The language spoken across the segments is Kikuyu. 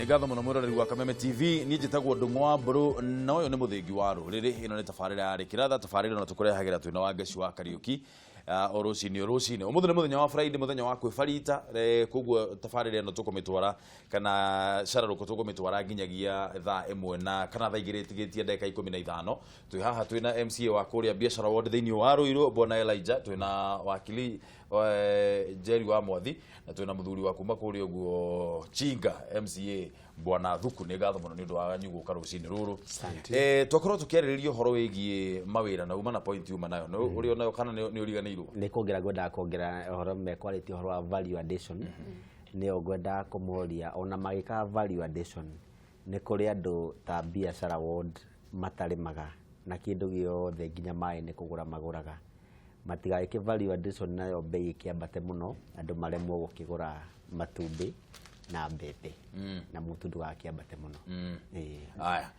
Nĩ ngatho mũno mwĩroreri wa Kameme TV. Niĩ njĩtagwo Ndũng'ũ wa Mbũrũ na ũyũ nĩ mũthĩngi wa rũrĩrĩ. Ĩno nĩ tabarĩra ya Rĩkĩratha, tabarĩra ĩno tũkũrehagĩra twĩna Wangeci wa Kariũki o rũcinĩ o rũcinĩ. Ũmũthĩ nĩ mũthenya wa Friday, mũthenya wa kwĩbarita, koguo tabarĩra ĩno tũkũmĩtwara kana cararũkũ tũkũmĩtwara nginyagia thaa 1 na kana thaa 2 ĩtigĩtie ndagĩka 15. Twĩ haha twĩna MCA wa kũrĩa Biashara Ward thĩinĩ wa Ruiru, Bwana Elijah, twĩna wakili Jerry wa Mwathi na twĩna mũthuri wa kuma kũrĩa ũguo Chinga MCA Bwana Thuku. Nĩ ngatho mũno nĩ ũndũ wanyu gũka rũcinĩ rũrũ. Twakorwo tũkĩarĩrĩria ũhoro wĩgiĩ mawĩra na uma na point uma nayo nĩ ũrĩ onayo kana nĩ ũriganĩirwo? Nĩ kuongerera ngwendaga kuongerera ũhoro mekwarĩtie ũhoro wa value addition. Nĩyo ngwendaga kũmoria ona magĩka value addition, nĩ kũrĩ andũ ta Biashara Ward matarĩmaga na kĩndũ gĩothe, nginya maĩ nĩ kũgũra magũraga. Matigagĩke value addition nayo bei ĩkĩambate mũno, andũ maremwo gũkĩgũra matumbĩ na mbembe na mũtu ndũgakĩambate mũno. Ĩĩ. Aya,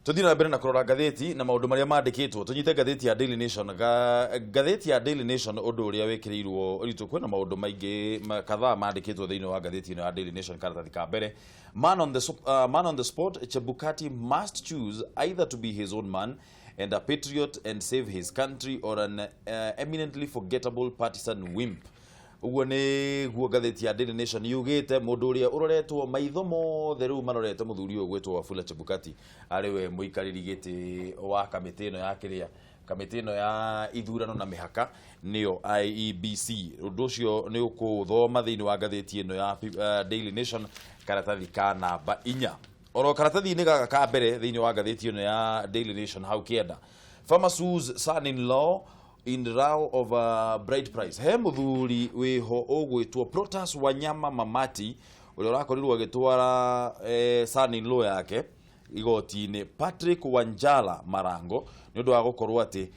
tũthiĩ na mbere na kũrora ngathĩti na maũndũ marĩa mandĩkĩtwo. Tũnyite ngathĩti ya Daily Nation. Ngathĩti ya Daily Nation, ũndũ ũrĩa wĩkĩrĩirwo ũritũ, kwĩna maũndũ maingĩ kadhaa mandĩkĩtwo thĩinĩ wa ngathĩti ĩno ya Daily Nation. Karatathi ka mbere, man on the spot, Chebukati must choose either to be his own man and a patriot and save his country or an eminently forgettable partisan wimp. Ũguo nĩguo ngathĩti ya Daily Nation yugĩte. Mũndũ ũrĩa ũroretwo maitho mothe rĩu marorete mũthuri ũyũ gwĩtwo Wafula Chebukati, arĩ we mũikarĩri gĩtĩ wa kamĩtĩ ĩno ya kĩrĩa, kamĩtĩ ĩno ya ithurano na mĩhaka, nĩyo IEBC. Ũndũ ũcio nĩ ũkũthoma thĩinĩ wa ngathĩti ĩno ya Daily Nation, karatathi ka namba 4. Oro karatathi-inĩ gaka ka mbere thĩinĩ wa ngathĩti ĩno ya Daily Nation, hau kĩenda, farmer sues son in law in row of a bride price. He mũthuri wĩho ũgwĩtwo Protas Wanyama Mamati ũrĩa ũrakorirwo agĩtwara son in law yake igoti-inĩ, Patrick Wanjala Marango, nĩ ũndũ wa gũkorwo atĩ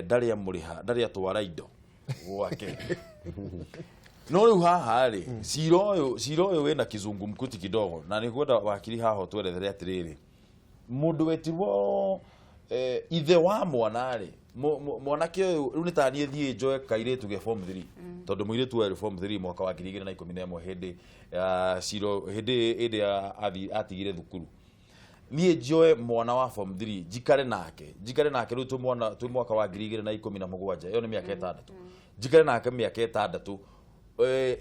ndarĩ amũrĩha, ndarĩ atwara indo gwake. No rĩu haha rĩ, cira ũyũ wĩna kizungumkuti kidogo, na nĩ kwenda wakiri haha ũtwerethere atĩrĩrĩ, mũndũ wetirwo ithe wa mwana rĩ, mwanake ũyũ rĩu nĩ ta niĩ thiĩ njoe kairĩtu ge form 3, tondũ mũirĩtu ũyũ arĩ form 3 mwaka wa 2011 hĩndĩ ya ciro, hĩndĩ ĩrĩa atigire thukuru. Niĩ njoe mwana wa form 3, njikare nake rĩu twĩ mwana, twĩ mwaka wa 2017, ĩyo nĩ mĩaka 6, njikare nake mĩaka 6.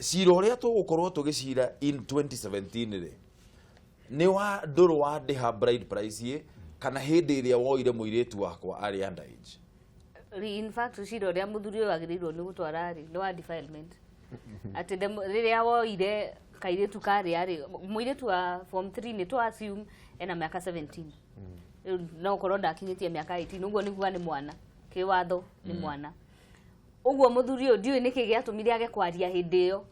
Cira ũrĩa tũgũkorwo tũgĩcira in 2017 rĩ, nĩ wa ndũrũ wa ndĩha bride price ĩ kana hĩndĩ ĩrĩa woire mũirĩtu wakwa arĩ underage? In fact, cira ũrĩa mũthuri ũyũ agĩrĩirwo nĩ gũtwara rĩ, nĩ wa defilement, atĩ rĩrĩa woire kairĩtu karĩa rĩ, mũirĩtu wa form 3, nĩ tũ assume ena mĩaka 17. Rĩu no ũkorwo ndakinyĩtie mĩaka 18, ũguo nĩ kuga nĩ mwana kĩwatho, nĩ mwana. Ũguo mũthuri ũyũ ndiũĩ nĩkĩ gĩatũmire age kwaria hĩndĩ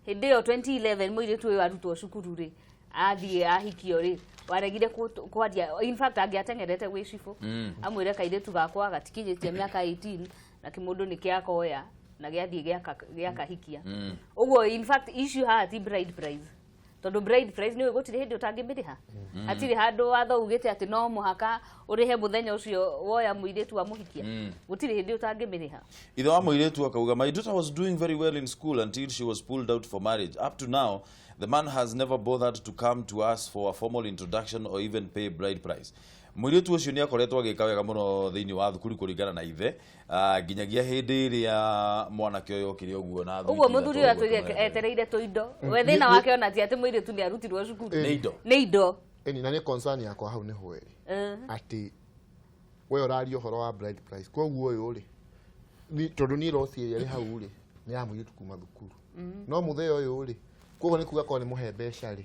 ĩyo 2011 mũirĩtu ũyũ arutwo cukuru rĩ, athiĩ ahikio rĩ, waregire kwaria. In fact, angĩateng'erete gwĩ cibũ amwĩre kairĩtu gakwa gatikinyĩtie mĩaka 18 na kĩmũndũ nĩ kĩakoya na gĩathiĩ gĩakahikia. Ũguo in fact issue haha ti bride price, tondũ bride price nĩ gũtirĩ hĩndĩ ũtangĩmĩrĩha. Hatirĩ handũ watho ugĩte atĩ no mũhaka ũrĩhe mũthenya ũcio woya mũirĩtu wa mũhikia. Gũtirĩ hĩndĩ ũtangĩmĩrĩha. Ithe wa mũirĩtu akauga, "My daughter was doing very well in school until she was pulled out for marriage. Up to now, the man has never bothered to come to us for a formal introduction or even pay bride price." Mũirĩtu ũcio nĩ akoretwo agĩka wega mũno thĩinĩ wa thukuru kũringana na ithe, nginyagia hĩndĩ ĩrĩa mwanake ũyũ okire ũguo na ũguo mũthuri ũyũ atwĩre etereire tũindo. We thĩna wake ona ti atĩ mũirĩtu nĩ arutirwo cukuru. Nĩ indo. Nĩ indo. Ĩni na nĩ concern yakwa hau nĩ hweri atĩ we ũraria ũhoro wa bride price, koguo ũyũ rĩ, tondũ niĩ loss ĩrĩa ĩrĩ hau rĩ, nĩ ya mũirĩtu kuma thukuru, no mũthee ũyũ rĩ, koguo nĩ kuga korwo nĩ mũhe mbeca rĩ,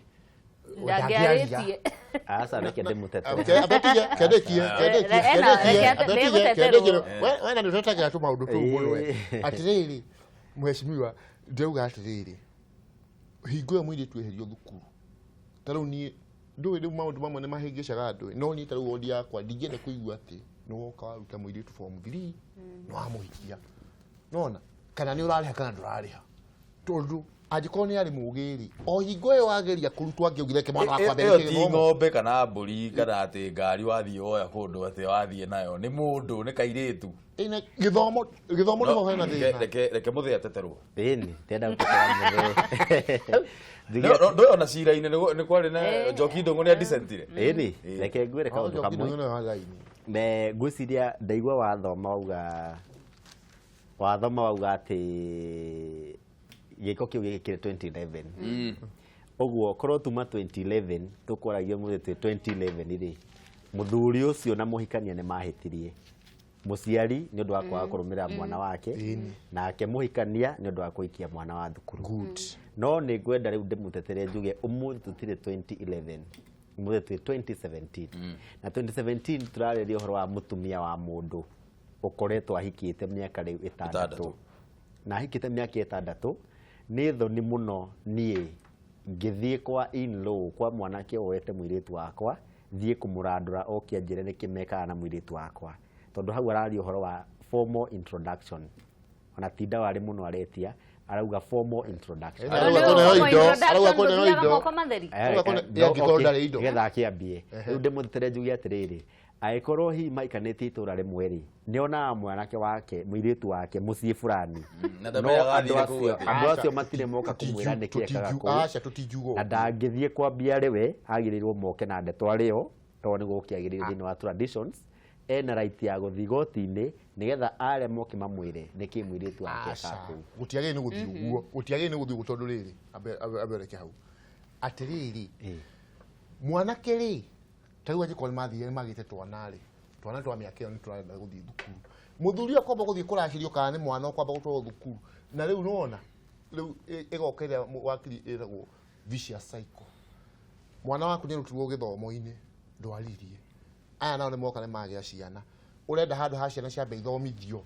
we ndangĩarĩtie. Aca, reke ndĩmũtetere. Abetige kendekie kendekie. Ena, kendekie reke abetige ndĩgũteterwo. kendekie. We na nĩ ũtetagĩra tũmaũndũ tũu mũno we. Atĩrĩrĩ, mheshimiwa, ndĩrauga atĩrĩrĩ, hingo ĩyo mũirĩtu eherio thukuru, ta rĩu niĩ ndũĩ, rĩu maũndũ mamwe nĩ mahĩngĩcaga andũ, no niĩ ta rĩu wondi yakwa ndingĩenda kũigua atĩ nĩ woka waruta mũirĩtu form 3 nĩ wamũhikia, nona kana nĩ ũrarĩha kana ndũrarĩha, tondũ Angĩkorwo nĩ arĩ mũgĩ rĩ, o hingo ĩyo ageria kũrutwo angĩaugire reke mwana wakwa Ĩyo ambere ti gĩthomo. ng'ombe kana mbũri kana atĩ ngari wathiĩ woya kũndũ atĩ wathiĩ nayo, nĩ mũndũ, nĩ kairĩtu. Ĩna gĩthomo, gĩthomo nĩho hena thĩna. Reke mũthĩ ateterwo. Ĩni ndĩrenda gũtetera mũthee. Ndũĩ ona cira-inĩ nĩ kwarĩ na Njoki Ndũng'ũ nĩ adicentire. Ĩni reke ngwĩre kaũndũ Njoki kamwe. Ndũng'ũ nĩwe wa raini. Ne ngwĩciria ndaigua wathoma wauga, wathoma wauga atĩ gĩko kĩu gĩkĩkire 2011. Ũguo korwo tuma 2011 tũkwaragia ũmũthĩ twĩ 2011 rĩ, mũthuri ũcio na mũhikania nĩ mahĩtirie. Mũciari nĩ ũndũ wa kwaga kũrũmĩrĩra mwana wake, nake mũhikania nĩ ũndũ wa kũhikia mwana wa thukuru. Good. No nĩ ngwenda rĩu ndĩmũtetere njuge ũmũthĩ tũtirĩ 2011, ũmũthĩ twĩ 2017. Na 2017 tũrarĩrĩria ũhoro wa mũtumia wa mũndũ ũkoretwo ahikĩte mĩaka rĩu ĩtandatũ. Ĩtandatũ. Na ahikĩte mĩaka ĩtandatũ, nĩ thoni mũno niĩ ngĩthiĩ kwa in-law, kwa mwanake woete mũirĩtu wakwa, thiĩ kũmũrandũra oke anjĩre nĩkĩ mekaga na mũirĩtu wakwa, tondũ hau araria ũhoro wa formal introduction. Ona ti ndawa arĩ mũno aretia, arauga formal introduction. Arauga kũneo indo, arauga kũneo indo. Moko matheri. Arauga angĩkorwo ndarĩ indo. Nĩgetha akĩambie. Rĩu ndĩmũtetere njuge atĩrĩrĩ, angĩkorwo hihi maikanĩtie itũra rĩmwe rĩ, nĩonaga mwanake wake, mũirĩtu wake mũciĩ fulani. Na No ndamenyaga andũ athire kũu acio, atĩa. andũ acio matirĩ moka kũmwĩra nĩkĩ ekaga kũu. Aca, tũtingiuga Na ũguo. ndangĩthiĩ kwambia rĩwe, agĩrĩirwo moke na ndeto arĩo, tondũ nĩguo gũkĩagĩrĩire thĩinĩ wa traditions. Ena right ya gũthiĩ igoti-inĩ nĩgetha arĩa moke mamwĩre nĩkĩ mũirĩtu wake ekaga Aca, kũu. gũtiagĩrĩire nĩ gũthiĩ ũguo, gũtiagĩrĩire nĩ gũthiĩ ũguo tondũ rĩrĩ, ambe ũreke hau. Atĩrĩrĩ, mwanake rĩ, ta rĩu angĩkorwo nĩmathire nĩmagĩte twana rĩ, twana twa mĩaka ĩyo nĩtũrenda gũthiĩ thukuru. Mũthuri ũyũ akwamba gũthiĩ kũracĩrio kana nĩ mwana ũkwamba gũtwarwo thukuru. Na rĩu nĩwona, rĩu ĩgoka ĩrĩa wakiri ĩtagwo vicious cycle. Mwana waku nĩarutirwo gĩthomo-inĩ, ndwaririe. Aya nao nĩmoka nĩmagĩa ciana. Ũrenda handũ ha ciana ciambe ithomithio,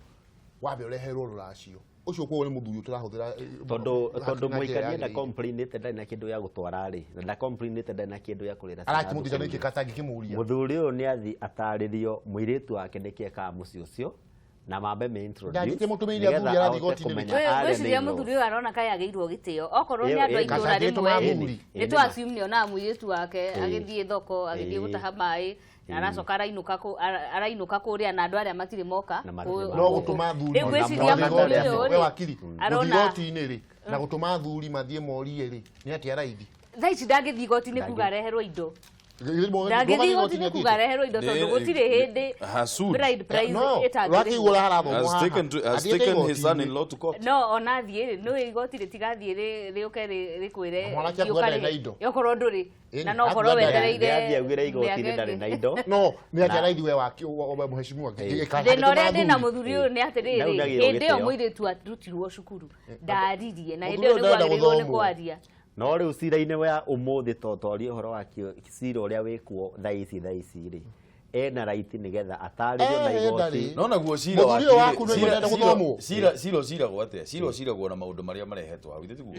wambe ũreherwo rũracio. Ũcio koguo nĩ mũthuri ũtũrahũthĩra, Tondũ tondũ na njĩra mũhikania nda yagĩrĩire. complainĩte ndarĩ na kĩndũ gĩa gũtwara rĩ, na nda complainĩte ndarĩ na kĩndũ gĩa kũrĩra ciana Arakĩmũthita thukuru. nĩkĩ katangĩkĩmũria? Mũthuri ũyũ nĩ athi atarĩrio mũirĩtu wake nĩkĩ ekaga mũciĩ ũcio, na mambe me introduce Ndangĩkĩmũtũmĩire athuri nĩgetha arathiĩ ahote igoti-inĩ kũmenya nĩkĩ? arĩa nĩ Ngwĩciria in-laws. mũthuri ũyũ arona kaĩ agĩirwo gĩtĩo, okorwo nĩ Ĩyo, andũ a ĩyo. itũra Kacangĩtwo rĩmwe athuri. nĩ tũ assume nĩonaga mũirĩtu wake agĩthiĩ thoko, agĩthiĩ Ĩĩ. gũtaha maĩ, na aracoka arainũka arainũka kũrĩa na andũ arĩa matirĩ moka Na matirĩ No gũtũma athuri Rĩu Ona ngwĩciria mwana mũthuri ndarĩ ũyũ we rĩ, wakiri, gũthiĩ arona igoti-inĩ rĩ, na gũtũma athuri mathiĩ morie rĩ, nĩ atĩa raithi? Thaa ici ndangĩthiĩ igoti-inĩ kuga areherwo indo, ndangĩthiĩ igoti-inĩ kuga areherwo indo tondũ gũtirĩ hĩndĩ Hasud bride price No, ĩtangĩrĩhwo. rwakĩigua harathomwo has haha. taken to, has Athiĩte taken his igoti-inĩ. son-in-law to court. No ona thiĩ rĩ, nĩ igoti rĩtigathiĩ rĩũke rĩkwĩre Na mwanake thiĩ akuga ndarĩ ũkarĩhe. na indo. Okorwo ndũrĩ Ĩni, na no ũkorwo akuga ndarĩ. wetereire Nĩathiĩ augĩre igoti-inĩ mĩaka ndarĩ na ĩngĩ. indo. No, nĩ atĩa Na- raithi we waki, we mheshimiwa, Thĩna ũrĩa ndĩ na mũthuri ũyũ nĩ atĩrĩrĩ, Nau ndagĩrĩirwo hĩndĩ ĩyo gĩtĩo. mũirĩtu arutirwo cukuru ndaririe, na hĩndĩ Mũthuri ĩyo ũyũ nĩguo ndarenda agĩrĩirwo nĩ gũthomwo. kwaria. No rĩu cira-inĩ wa ũmũthĩ to twarie ũhoro wa cira ũrĩa wĩkuo thaa ici rĩ, ena right nĩgetha atarĩrio na Eh, igoti. ndarĩ. No naguo cira Mũthuri ũyũ waku nĩ ũrenda gũthomwo? cira ũciragwo atĩa? Cira ũciragwo na maũndũ marĩa marehetwo hau, ithe tiguo?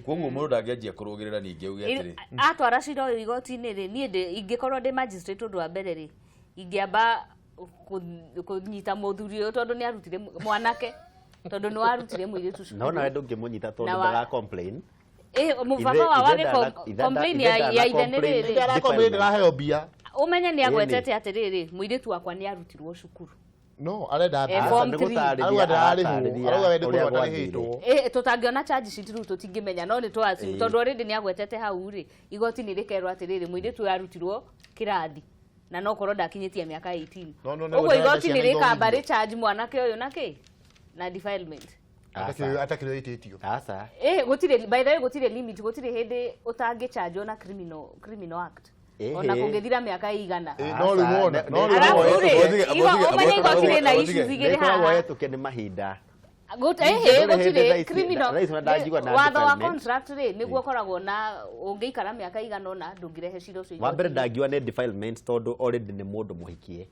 Koguo mũndũ ndangĩanjia kũrũgĩrĩra ningĩ auge atĩrĩ, Atwara cira ũyũ igoti-inĩ rĩ, niĩ ingĩkorwo ndĩ magistrate ũndũ wa mbere rĩ, ingĩamba kũnyita mũthuri ũyũ tondũ nĩ arutire mwanake, tondũ nĩ warutire mũirĩtu No cukuru. nawe ndũngĩmũnyita tondũ Na wa- ndara complain. Mũbaba wao agĩ complain ya ithe nĩ rĩrĩ, Ndarakomplain ndĩraheo mbia. ũmenye nĩ agwetete atĩrĩrĩ, mũirĩtu wakwa nĩ arutirwo cukuru. No, arenda mbia. Form three. Arauga ndararĩhwo, arauga we nĩ kũrĩhwo atarĩhĩtwo. Tũtangĩona charge sheet rĩu tũtingĩmenya, no nĩ tũ assume tondũ already nĩ agwetete hau rĩ, igoti nĩ rĩkerwo atĩrĩrĩ, mũirĩtu ũyũ arutirwo kĩrathi na no korwo ndakinyĩtie mĩaka 18. No, no, no, Ũguo ndĩrenda igoti ciana nĩ rĩkamba ithomithio. rĩcharge mwanake ũyũ na kĩ na defilement. Atakĩrĩ ĩtĩtio. Aca. Gũtirĩ, by the way, gũtirĩ limit, gũtirĩ hĩndĩ ũtangĩchargewo na criminal act. Ona kũngĩthira mĩaka ĩigana. No rĩu wona, no rĩu Arabu wona. rĩ, ũmenye igoti rĩna issues igĩrĩ Nĩkoragwo haha. hetũke nĩ mahinda. Ĩhĩ, Ndũrĩ hĩndĩ gũtirĩ thaa ici- criminal thaa ici ona ndangiuga na watho wa defilement. contract rĩ, nĩguo ũkoragwo na ũngĩikara mĩaka ĩigana ũna ndũngĩrehe cira ũcio Wa mbere igoti-inĩ. ndangiuga nĩ defilement tondũ already nĩ mũndũ mũhikie.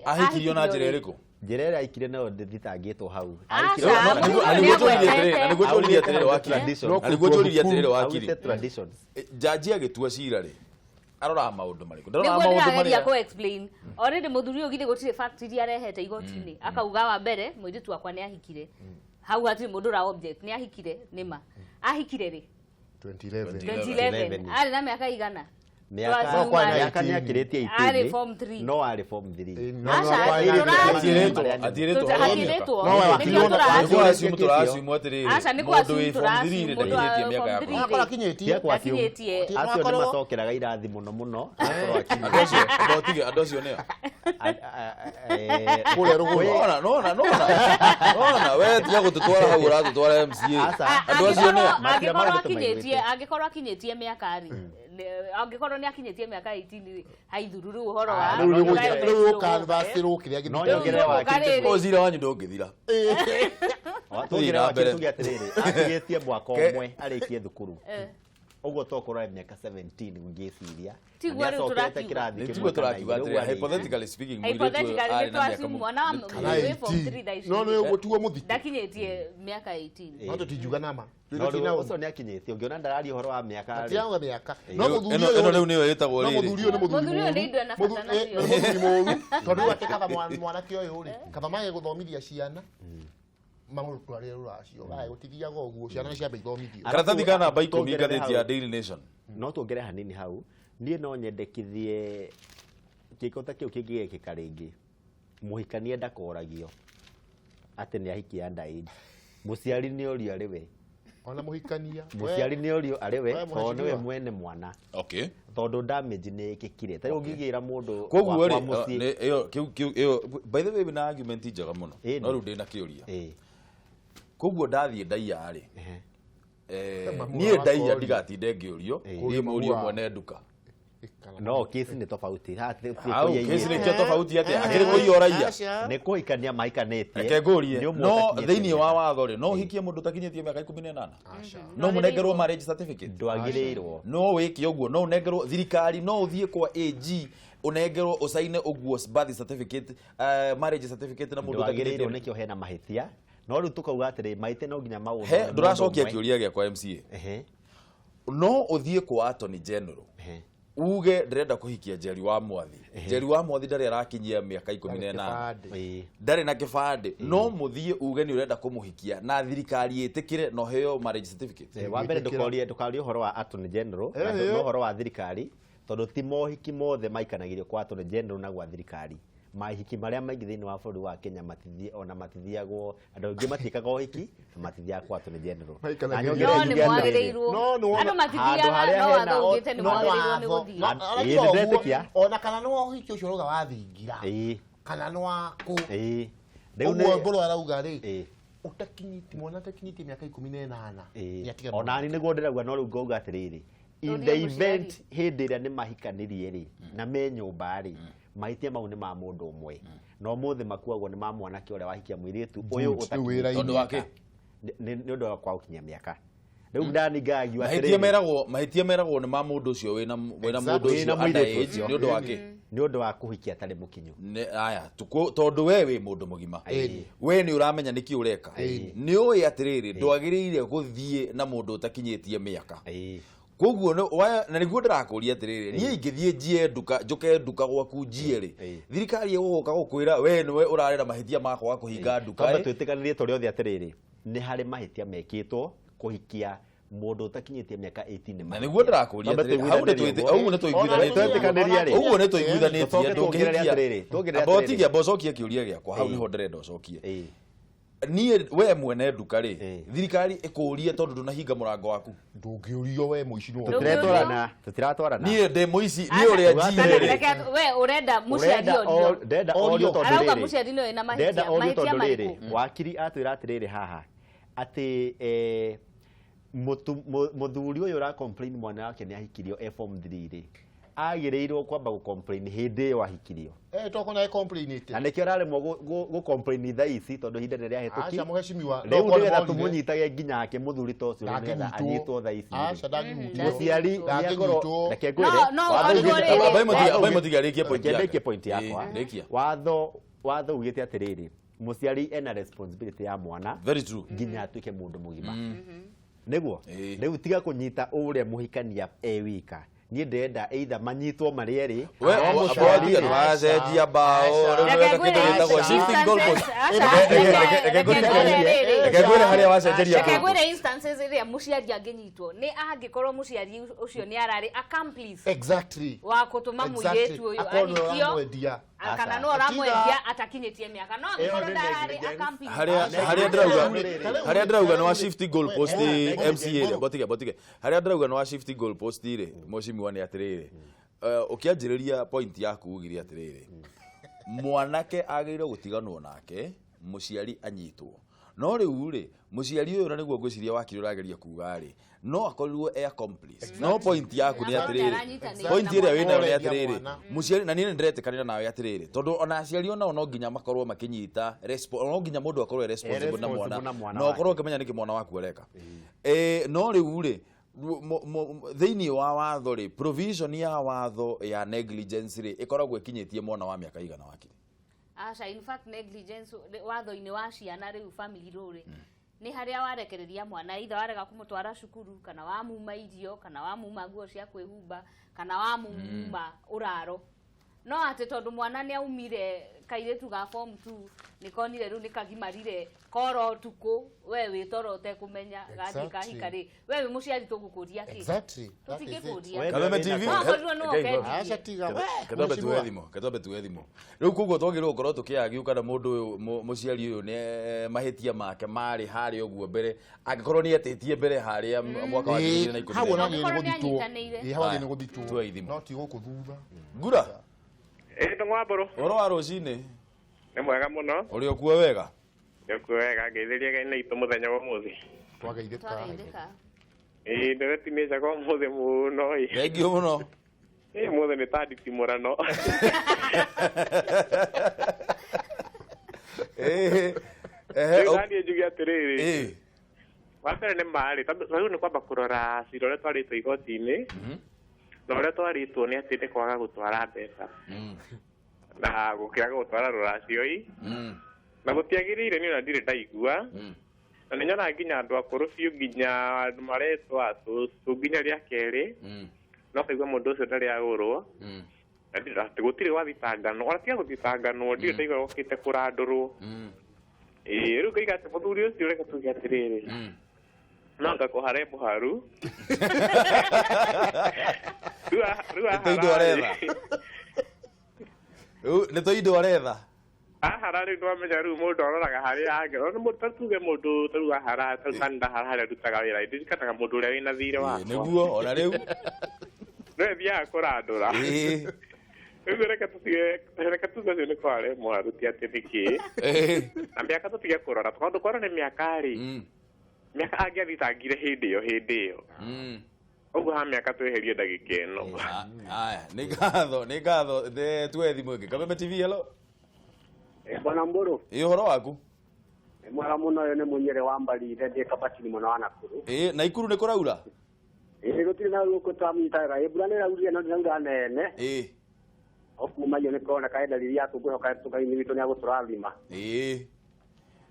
Ahikirio na njĩra ĩrĩkũ? Njĩra ĩrĩa aikire nayo ndĩthitangĩtwo hau. Aca, Na nĩguo tũririe atĩrĩrĩ, na nĩguo tũririe atĩrĩrĩ wakiri. Tradition. Na nĩguo tũririe atĩrĩrĩ wakiri. Augĩte traditions. Jaji agĩtua cira rĩ, aroraga maũndũ marĩkũ? Ndaroraga Nĩguo maũndũ ndĩrageria marĩa kũ explain. Already mũthuri ũyũ githĩ gũtirĩ fact iria arehete igoti-inĩ. Akauga wa mbere mũirĩtu wakwa nĩ ahikire. Hau hatirĩ mũndũ ũra object, nĩ ahikire, nĩma ahikire rĩ? 2011. 2011. 11. Arĩ na mĩaka igana? Mĩaka No, kwa mĩaka nĩ 18. akĩrĩtie Arĩ 18, form 3. no arĩ form 3. Eh, no, Aca, no, kwa Atiĩrĩtwo, atiĩrĩtwo Tũta- hau hatiĩrĩtwo. mĩaka. No, we Nĩkĩo wakirwo na- tũra- Nĩ kũassume tũra-assume atĩrĩrĩ, Aca, nĩ mũndũ kũ-assume wĩ form 3 rĩ, tũra-assume mũndũ wa ndakinyĩtie mĩaka form ya three. kũhika. Akora akinyĩtie. Tia kũ-assume. Ndakinyĩtie. Acio nĩ Akorwo- macokeraga irathi mũno mũno, akorwo akinyĩtie. Andũ acio, andũ atige, andũ acio nĩa? Kũrĩa rũgũrũ. Nona, nona, nona. Nona, we tiga gũtũtwara hau ũratũtwara MCA. Aca. Andũ acio nĩa? Matirĩa Angĩkorwo maũndũ akinyĩtie, tũmaiguĩte. angĩkorwo akinyĩtie mĩaka rĩ, angĩkorwo nĩ akinyĩtie mĩaka 18 rĩ, haithuru rĩu ũhoro wa Rĩu nĩ defilement rĩu ndũgũka. ũkanvacĩrwo kĩrĩa No gĩthitangĩtwo. nyongerere Rĩu wakiri rĩrĩ. Ũyũ cira wanyu ndũngĩthira. Tuongerere na wakiri mbere. tuge atĩrĩrĩ, atigĩtie mwaka Ke- ũmwe arĩkie thukuru, ũguo tokorwo arĩ mĩaka 17 ngĩciria. Tiguo Na rĩu nĩacokerete tũrakiuga. kĩrathi Nĩ kĩmwe tiguo kana tũrakiuga igĩrĩ, atĩrĩrĩ, ũguo arĩ hypothetically speaking, mũirĩtu ũyũ Hypothetically, arĩ nĩ na mĩaka twa-assume mwana wa Kana wĩ form 18. 3 thaa ici. No nĩ ũguo tiguo mũthitũ. Ndakinyĩtie mĩaka 18. No tũtingiuga nama. No rĩu ũcio nĩ akinyĩtie, ũngĩona ndararia ũhoro wa mĩaka rĩ. Matiauga mĩaka. No Ĩno- mũthuri ĩno ũyũ ĩno rĩu nĩyo ĩtagwo no rĩrĩ. mũthuri ũyũ nĩ mũthuri Mũthuri ũyũ nĩ mũũru. indo ena bata Mũthu- nacio. nĩ mũthuri mũũru tondũ rĩu atĩ kaba mwanake ũyũ rĩ, kaba mage gũthomithia ciana mamũtwarĩre rũracio. Aya gũtithiaga ũguo, ciana nĩ ciambe ithomithio. Karatathi ka namba 10 Tuongerere ngathĩti ya hau. Daily Nation. No tuongere hanini hau, niĩ no nyendekithie kĩko ta kĩu kĩngĩgekĩka rĩngĩ, mũhikania ndakoragio atĩ nĩ ahikia underage. Mũciari nĩ orio arĩ we. Ona mũhikania. Mũciari nĩ orio arĩ we, we tondũ nĩwe mũheshimiwa. mwene mwana, Okay. tondũ damage nĩ ĩkĩkire. Ta rĩu ũngĩgĩra mũndũ Koguo wakwa rĩ, mũciĩ nĩ- ĩyo kĩu kĩu ĩyo, by the way, wĩna argument njega mũno. Ĩni. No rĩu ndĩna kĩũria. Koguo ndathiĩ ndaiya rĩ, Ehe. Mamu niĩ ndaiya wakwa ndigatinde ngĩũrio, Ĩĩ. niĩ mũrio mwene nduka. Ikara. No kesi nĩ tofauti. Haha ti Au, kũiya kesi inyuĩ. nĩkĩo tofauti atĩa? Akĩrĩ kũiya ũraiya? Aca. Nĩ kũhikania mahikanĩtie. Reke ngũrie, Nĩ ũmwe no ũtakinyĩtie thĩinĩ wa mĩaka. watho rĩ, no ũhikie mũndũ ũtakinyĩtie mĩaka 18? Aca. No mũnengerwo marriage certificate? Ndwagĩrĩirwo. No wĩke ũguo, no ũnengerwo thirikari, no ũthiĩ kwa AG ũnengerwo ũcaine ũguo birth certificate, marriage certificate na mũndũ Ndwagĩrĩirwo, ũtakinyĩtie. nĩkĩo hena mahĩtia. No rĩu tũkauga atĩrĩ, mahĩtia no nginya maũndũ He, ndũracokia kĩũria gĩakwa, MCA. No ũthiĩ kwa Attorney General uge ndĩrenda kũhikia Njeri wa Mwathi. Njeri wa Mwathi ndarĩ arakinyia mĩaka 18, Kĩbandĩ. ndarĩ na kĩbandĩ, no mũthiĩ uge nĩ ũrenda kũmũhikia na thirikari ĩtĩkĩre na ũheo marriage certificate? Wa mbere, Gwĩtĩkĩra. ndũkarie ũhoro wa Attorney General na no ũhoro wa thirikari, tondũ ti mohiki mothe maikanagĩrio kwa Attorney General na gwa thirikari. Mahiki marĩa maingĩ thĩinĩ wa bũrũri wa Kenya matithie, ona matithiagwo, andũ aingĩ matiĩkaga ũhiki na matithiaga kwa Attorney General. Na Maikanagĩrio. nyongere No nĩ njuge atĩrĩrĩ, mwagĩrĩirwo. No, nĩ wona- Andũ Handũ matithiaga, harĩa no hena watho ugĩte nĩ no mwagĩrĩirwo nĩ watho. gũthiĩ. No, Ĩĩ, ũguo, nĩndetĩkia. ona kana nĩ wa ũhiki ũcio ũrauga wa thingira, kana nĩ waku. Rĩu Ũguo nĩ mbũrũ arauga rĩ, ũtakinyĩtie mwana atakinyĩtie mĩaka 18 nĩ atiga. Ona ni nĩguo ndĩrauga, no rĩu ngauga atĩrĩrĩ, in Tũrie the mũciari. event hĩndĩ ĩrĩa nĩ mahikanĩrie rĩ na me nyũmba rĩ, mahĩtia mau nĩ ma mũndũ ũmwe, na ũmũthĩ makuagwo nĩ ma mwanake ũrĩa wahikia mũirĩtu ũyũ Good, rĩu wĩra-inĩ. Tondũ wa kĩ? Nĩ ũndũ wa kwaga gũkinyia mĩaka. Rĩu ndaningagiua Mahĩtia meragwo, mahĩtia meragwo nĩ ma mũndũ ũcio wĩna mũndũ Wĩna ũcio mũirĩtu underage, ũcio. nĩ ũndũ wa kĩ? Nĩ ũndũ wa kũhikia atarĩ mũkinyu. Aya, tondũ we wĩ mũndũ mũgima, Ĩni. we nĩ ũramenya nĩkĩ ũreka, Ĩni. nĩ ũĩ atĩrĩrĩ, ndwagĩrĩire gũthiĩ na mũndũ ũtakinyĩtie mĩaka. Koguo na nĩguo ndĩrakũria atĩrĩrĩ, niĩ ingĩthiĩ njie nduka, njũke nduka gwaku njie rĩ, thirikari ĩgũgũka gũkwĩra we nĩwe ũrarera mahĩtia ma kwaga kũhinga nduka Twambe ĩ? twĩtĩkanĩrie tũrĩ othe atĩrĩrĩ, nĩ harĩ mahĩtia mekĩtwo kũhikia mũndũ ũtakinyĩtie mĩaka 18 nĩ Na mahĩtia. nĩguo ndĩrakũria Twambe atĩrĩrĩ, hau nĩ tũiguithanĩrie twĩtĩ- ũguo. ũguo nĩ tũiguithanĩtie. Twetĩkanĩria rĩ. Ũguo nĩ tũiguithanĩtie. Tũcoke tuongerere Ndũngĩhikia. atĩrĩrĩ, tuongerere Amba atĩrĩrĩ. ũtige, amba ũcokie kĩũria gĩakwa hau, nĩho ndĩrenda ũcokie. Niĩ we mwene nduka rĩ, thirikari ĩkũrie tondũ ndũnahinga mũrango waku? Ndũngĩũrio, we mũici nĩ Tũtiretwarana, tũtiratwarana. Niĩ ndĩ mũici? Niĩ ũrĩa Aca. njire rĩ, Reke, we ũrenda mũciari Ũrenda orio? ndenda Orio. orio tondũ Arauga rĩrĩ. mũciari nĩwe wĩna mahĩtia. Ndenda orio Mahĩtia tondũ rĩrĩ, marĩkũ? wakiri atwĩra atĩrĩrĩ haha atĩ mũthuri ũyũ ũra complain mwana wake nĩ ahikirio e form 3 rĩ, agĩrĩirwo kwamba gũ complain hĩndĩ ĩyo ahikirio. Tokona e complainĩte. Na nĩkĩo araremwo gũ complain thaa ici tondũ ihinda nĩ rĩahĩtũki. Aca, mũheshimiwa, Rĩu no korwo nĩgetha nĩmorire. tũmũnyitage nginya ake mũthuri ta ũcio rĩ, nĩgetha Ndangĩnyitwo. anyitwo thaa ici rĩ. Aca, ndangĩhutio. Mũciari nĩakorwo, Ndangĩnyitwo. reke ngwĩre, No, no, watho orio ugĩte- rĩrĩ. Ambai mũtige arĩkie point Reke yake. ndĩkie point yakwa. Ĩĩ, rĩkia. Watho ugĩte atĩrĩrĩ, mũciari ena responsibility ya mwana Very true. nginya atuĩke mũndũ mũgima, nĩguo. Ĩĩ. Rĩu tiga kũnyita ũrĩa mũhikania e wika. Niĩ ndĩrenda either manyitwo marĩ erĩ. We Mũciari. aboatia ndũracenjia mbaũ rĩu Reke nĩweka kĩndũ ngwĩre gĩtagwo shifting goalpost. instances, aca, Reke reke ngwĩre rĩrĩ. reke ngwĩre harĩa wacenjeria Reke goalpost. ngwĩre instances ĩrĩa mũciari angĩnyitwo nĩ angĩkorwo mũciari ũcio nĩ ararĩ accomplice wa kũtũma mũirĩtu ũyũ Akorwo nĩwe ahikio ũramwendia. kana no Atiga. ũramwendia atakinyĩtie mĩaka, no angĩkorwo Ĩyo nĩ ndararĩ negligence. accomplice. Harĩa ndĩrauga, harĩa ndĩrauga nĩ wa shifting goal post MCA rĩ, botige botige, harĩa ndĩrauga nĩ wa shifting goal post rĩ, mheshimiwa, nĩ atĩrĩrĩ, ũkĩanjĩrĩria point yaku ugire atĩrĩrĩ, mwanake agĩrĩirwo gũtiganwo nake mũciari anyitwo. No rĩu rĩ, mũciari ũyũ, na nĩguo ngwĩciria wakiri ũrageria kuga rĩ, no akorirwo e accomplice, no point yaku nĩ Akorwo atĩrĩrĩ, nĩaranyitanĩire point na ĩrĩa wĩnayo nĩ Ũrendia atĩrĩrĩ, mwana. mũciari, na niĩ nĩ ndĩretĩkanĩra nawe atĩrĩrĩ, tondũ ona aciari onao no nginya makorwo makĩnyita no nginya mũndũ akorwo e responsible na responsible mwana na mwana na ũkorwo wake. ũkĩmenya nĩkĩ mwana waku areka. No rĩu rĩ, thĩinĩ wa watho rĩ, provision ya watho ya negligence rĩ, ĩkoragwo ĩkinyĩtie mwana wa mĩaka igana, wakiri? Aca, in fact negligence watho-inĩ wa ciana rĩu, family law rĩ, nĩ harĩa warekereria mwana, either warega kũmũtwara cukuru, kana wamuma irio, kana wamuma nguo cia kwĩhumba, kana wamuma ũraro. No atĩ tondũ mwana nĩ aumire kairĩtu ga form 2 nĩ konire rĩu nĩ kagimarire koro ũtukũ, we wĩ toro ũtekũmenya gathiĩ kahika rĩ, we wĩ mũciari tũgũkũria kĩ? That is it. Tũtingĩkũria. We Kameme wĩna TV. No akorirwo no Reke ũkendirie. Aca, tiga we, Ketwambe tuwe mheshimiwa. thimo, ketwambe tuwe thimo rĩu. Koguo twagĩrĩirwo gũkorwo tũkĩagiu kana mũndũ ũyũ, mũciari ũyũ nĩ mahĩtia make marĩ harĩa ũguo mbere, angĩkorwo nĩ etĩtie mbere harĩa mwaka wa 2010. Hau ona nĩ Angĩkorwo gũthitwo. nĩanyitanĩire. Ĩĩ, hau Aya, nĩ gũthitwo. tuoe ithimo. No ti gũkũ thutha. Ngura. Ĩ ndũng'wambũrũ. Ũhoro wa rũcinĩ? Nĩ mwega mũno. Ũrĩ okuo wega? Nĩkuo wega, ngeithĩria Ngai na itũ mũthenya wa ũmũthĩ. Twageithĩka. Twageithĩka. Ĩ ndereti nĩ njega ũmũthĩ mũno ĩ. Thengiũ mũno. Ĩ ũmũthĩ nĩ ta nditimũrano. Ehe. Rĩu naniĩ njuge atĩrĩrĩ, wa mbere nĩ marĩ tondũ rĩu nĩ kwamba kũrora cira ũrĩa twarĩtwo igoti-inĩ, na ũrĩa twarĩtwo nĩ atĩ nĩ kwaga gũtwara mbeca na gũkĩaga gũtwara rũracio i na gũtiagĩrĩire. Niĩ ona ndirĩ ndaigua na nĩ nyonaga nginya andũ akũrũ biũ, nginya andũ maretwo acũcũ nginya rĩa kerĩ, no kaigua mũndũ ũcio ndarĩ agũrwo na atĩ gũtirĩ gwathitangano, ona tiga gũthitanganwo, ndirĩ ndaigua gũkĩte kũrandũrwo. Ĩĩ, rĩu ngaiga atĩ mũthuri ũcio, reke tuge atĩrĩrĩ, no anga kũhare mũharu rĩu Nĩ tũindo ahara aretha. Rĩu nĩ tũindo aretha. Ahara rĩu nĩwamenya, rĩu mũndũ aroraga harĩa angĩ, ona mũndũ ta tuge mũndũ ta rĩu ahara, ta rĩu tani ndahara harĩa ndutaga wĩra, ndirikanaga mũndũ ũrĩa wĩna thirĩ wakwa. Nĩguo ona rĩu. Nĩwe thiaga kũrandũra. Rĩu reke tuge ũcio nĩ kware mũharu, ti atĩ nĩkĩ na mĩaka tũtige kũrora, tondũ korwo nĩ mĩaka rĩ, mĩaka angĩathitangire hĩndĩ ĩyo ũguo ha mĩaka tweherie ndagĩka ĩno. Aya, nĩ ngatho, nĩ ngatho. Tuoe thimũ ĩngĩ. Kameme TV, hello. Bwana Mburu. Ĩ, ũhoro waku? Nĩ mwega mũno. Ũyũ nĩ Mũnyĩrĩ wa Mbarire, ndĩ Kabatini mwena wa Nakuru. Ĩ, Naikuru nĩ kũraura? Ĩ, gũtirĩ na gũkũ twamũnyitaga. Ĩ, mbura nĩ ĩraurire no ndĩraura nene. O kuma iyo nĩ kũroneka dalili ya tũngwĩhoka Ngai witũ nĩ agũtũrathima.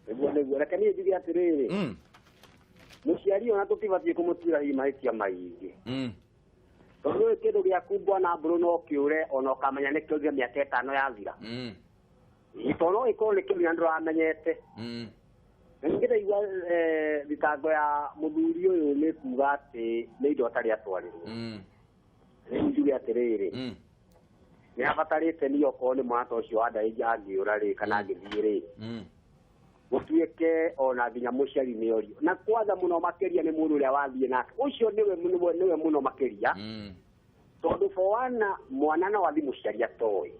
Nĩguo, reke niĩ njuge atĩrĩrĩ, mũciari ona tũtibatiĩ kũmũtuĩra hihi mahĩtia maingĩ, tondũ ũyũ kĩndũ gĩaku, bwana Mbũrũ, no kĩũre ona ũkamenya nĩ kĩũrire mĩaka 5 yathira. Ĩ, tondũ no ĩkorwo nĩ kĩũrire na ndũramenyete. Na ningĩ ndaigua thitango ya mũthuri ũyũ nĩ kuga atĩ nĩ indo atarĩ atwarĩrwo. Rĩu njuge atĩrĩrĩ, nĩ abatarĩte niĩ okorwo nĩ mwana ta ũcio wa ndaĩ angĩũra rĩ, kana angĩthiĩ rĩ, gũtuĩke ona nginya mũciari nĩ orio, na kwanza mũno makĩria nĩ mũndũ ũrĩa wathiĩ nake ũcio, nĩwe mũno makĩria, tondũ for one mwana no athiĩ mũciari atoĩ.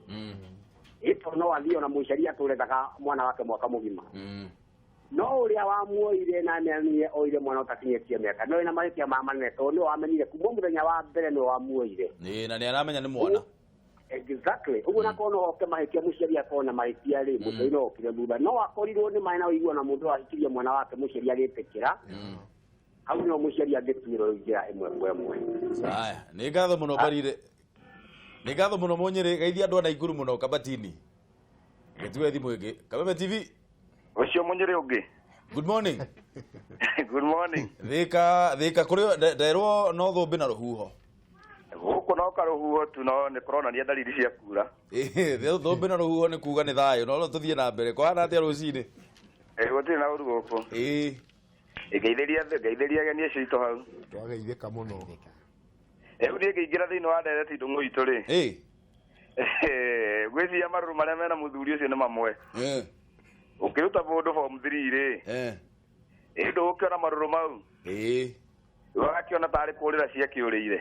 Ĩ, tondũ no athiĩ ona mũciari atũrethaga mwana wake mwaka mũgima, no ũrĩa wamuoire na nĩamenyire oire mwana ũtakinyĩtie mĩaka no ĩna mahĩtia ma manene, tondũ nĩwe wamenyire kuma mũthenya wa mbere nĩwe wamuoire. Ĩ, na nĩ aramenya nĩ mwana. Exactly, ũguo nakorwo no hoke mahĩtia, mũciari akorwo na mahĩtia rĩ, mũciari no okire thutha no akorirwo nĩ maĩ na ũiguo na mũndũ ahikirie mwana wake, mũciari agĩtĩkĩra, hau no mũciari angĩtuĩrwo njĩra ĩmwe kwa ĩmwe. Aya, nĩ ngatho mũno Mbarire, nĩ ngatho mũno Mũnyĩrĩ, geithia andũ a Naikuru mũno Kabatini. Gĩtue thimũ ĩngĩ. Kameme TV. Ũcio Mũnyĩrĩ ũngĩ. Good morning. Good morning. Thika, Thika kũrĩ nderwo no thũmbĩ na rũhuho. Gũkũ Gũkũ no karũhuho tu no nĩ kũronania dalili cia kura. Thũmbĩ na rũhuho nĩ kuga nĩ thayũ, no tũthiĩ na mbere. Kũhana atĩa rũcinĩ? Gũtirĩ na ũru gũkũ. Ngeithĩria ageni acio aitũ hau. Twageithĩka mũno. Rĩu niĩ ngĩingĩra thĩinĩ wa ndereti ndũng'ũ itũ rĩ. Ngwĩciria marũrũ marĩa mena mũthuri ũcio nĩ mamwe. Ũkĩruta mũndũ form 3 rĩ. Ndũgũkĩona marũrũ mau. Ũgakĩona tarĩ kũrĩra ciakĩũrĩire.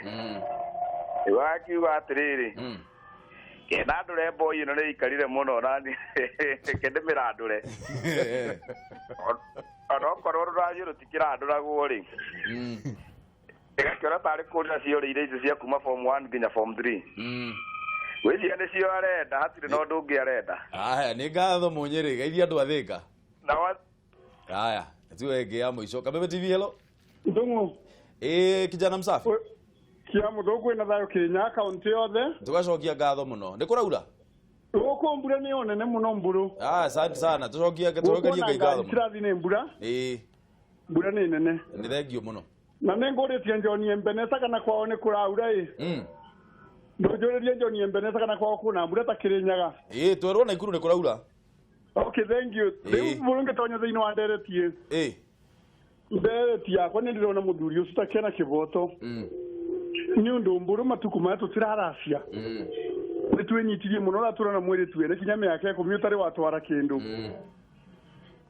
Ũgakiuga atĩrĩrĩ. Kenda ndũre mboi ĩno nĩ ikarire mũno na kendĩmĩrandũre. Ona okorwo rũracio rũtikĩrandũragwo rĩ. Ĩgakĩona tarĩ kũrĩra ciorĩire icio cia kuma form 1 nginya form 3. Gwĩciria nĩcio arenda, hatirĩ na ũndũ ũngĩ arenda. Aya, nĩ ngatho Mũnyĩrĩ, geithia andũ a Thĩka. Aya, tuwe ĩngĩ ya mũico. Kabebe TV, hello. Ndung'u. Kijana msafi. Kia mũthũngũ wĩna thayũ Kĩrĩnyaga kaũntĩ yothe. Tũgacokia ngatho mũno. Nĩ kũraura? Gũkũ mbura nĩ nene mũno mburu. Asante sana. Tũcokia tũcokerie Ngai ngatho mũno. Kĩrathi nĩ mbura. Mbura nĩ nene. Nĩ thengio mũno. Na nĩ ngũrĩtie John Embenesa kana kwao nĩ kũraura ĩ. Ndũnjũrĩrie John Embenesa kana kwao kwĩna mbura ta Kĩrĩnyaga. Twerwo Naikuru nĩ kũraura. Okay, thank you. Rĩu mburu ngĩtonya thĩinĩ wa ndereti ĩ. Ndereti yakwa nĩ ndĩrona mũthuri ũcio ta kena kĩboto. Nĩ ũndũ mburu matukũ maya tũtiraracia. Nĩ twĩnyitirie mũno ũrĩa tũrona mwĩrĩtu ene kinya mĩaka 10 ũtarĩ watwara kĩndũ.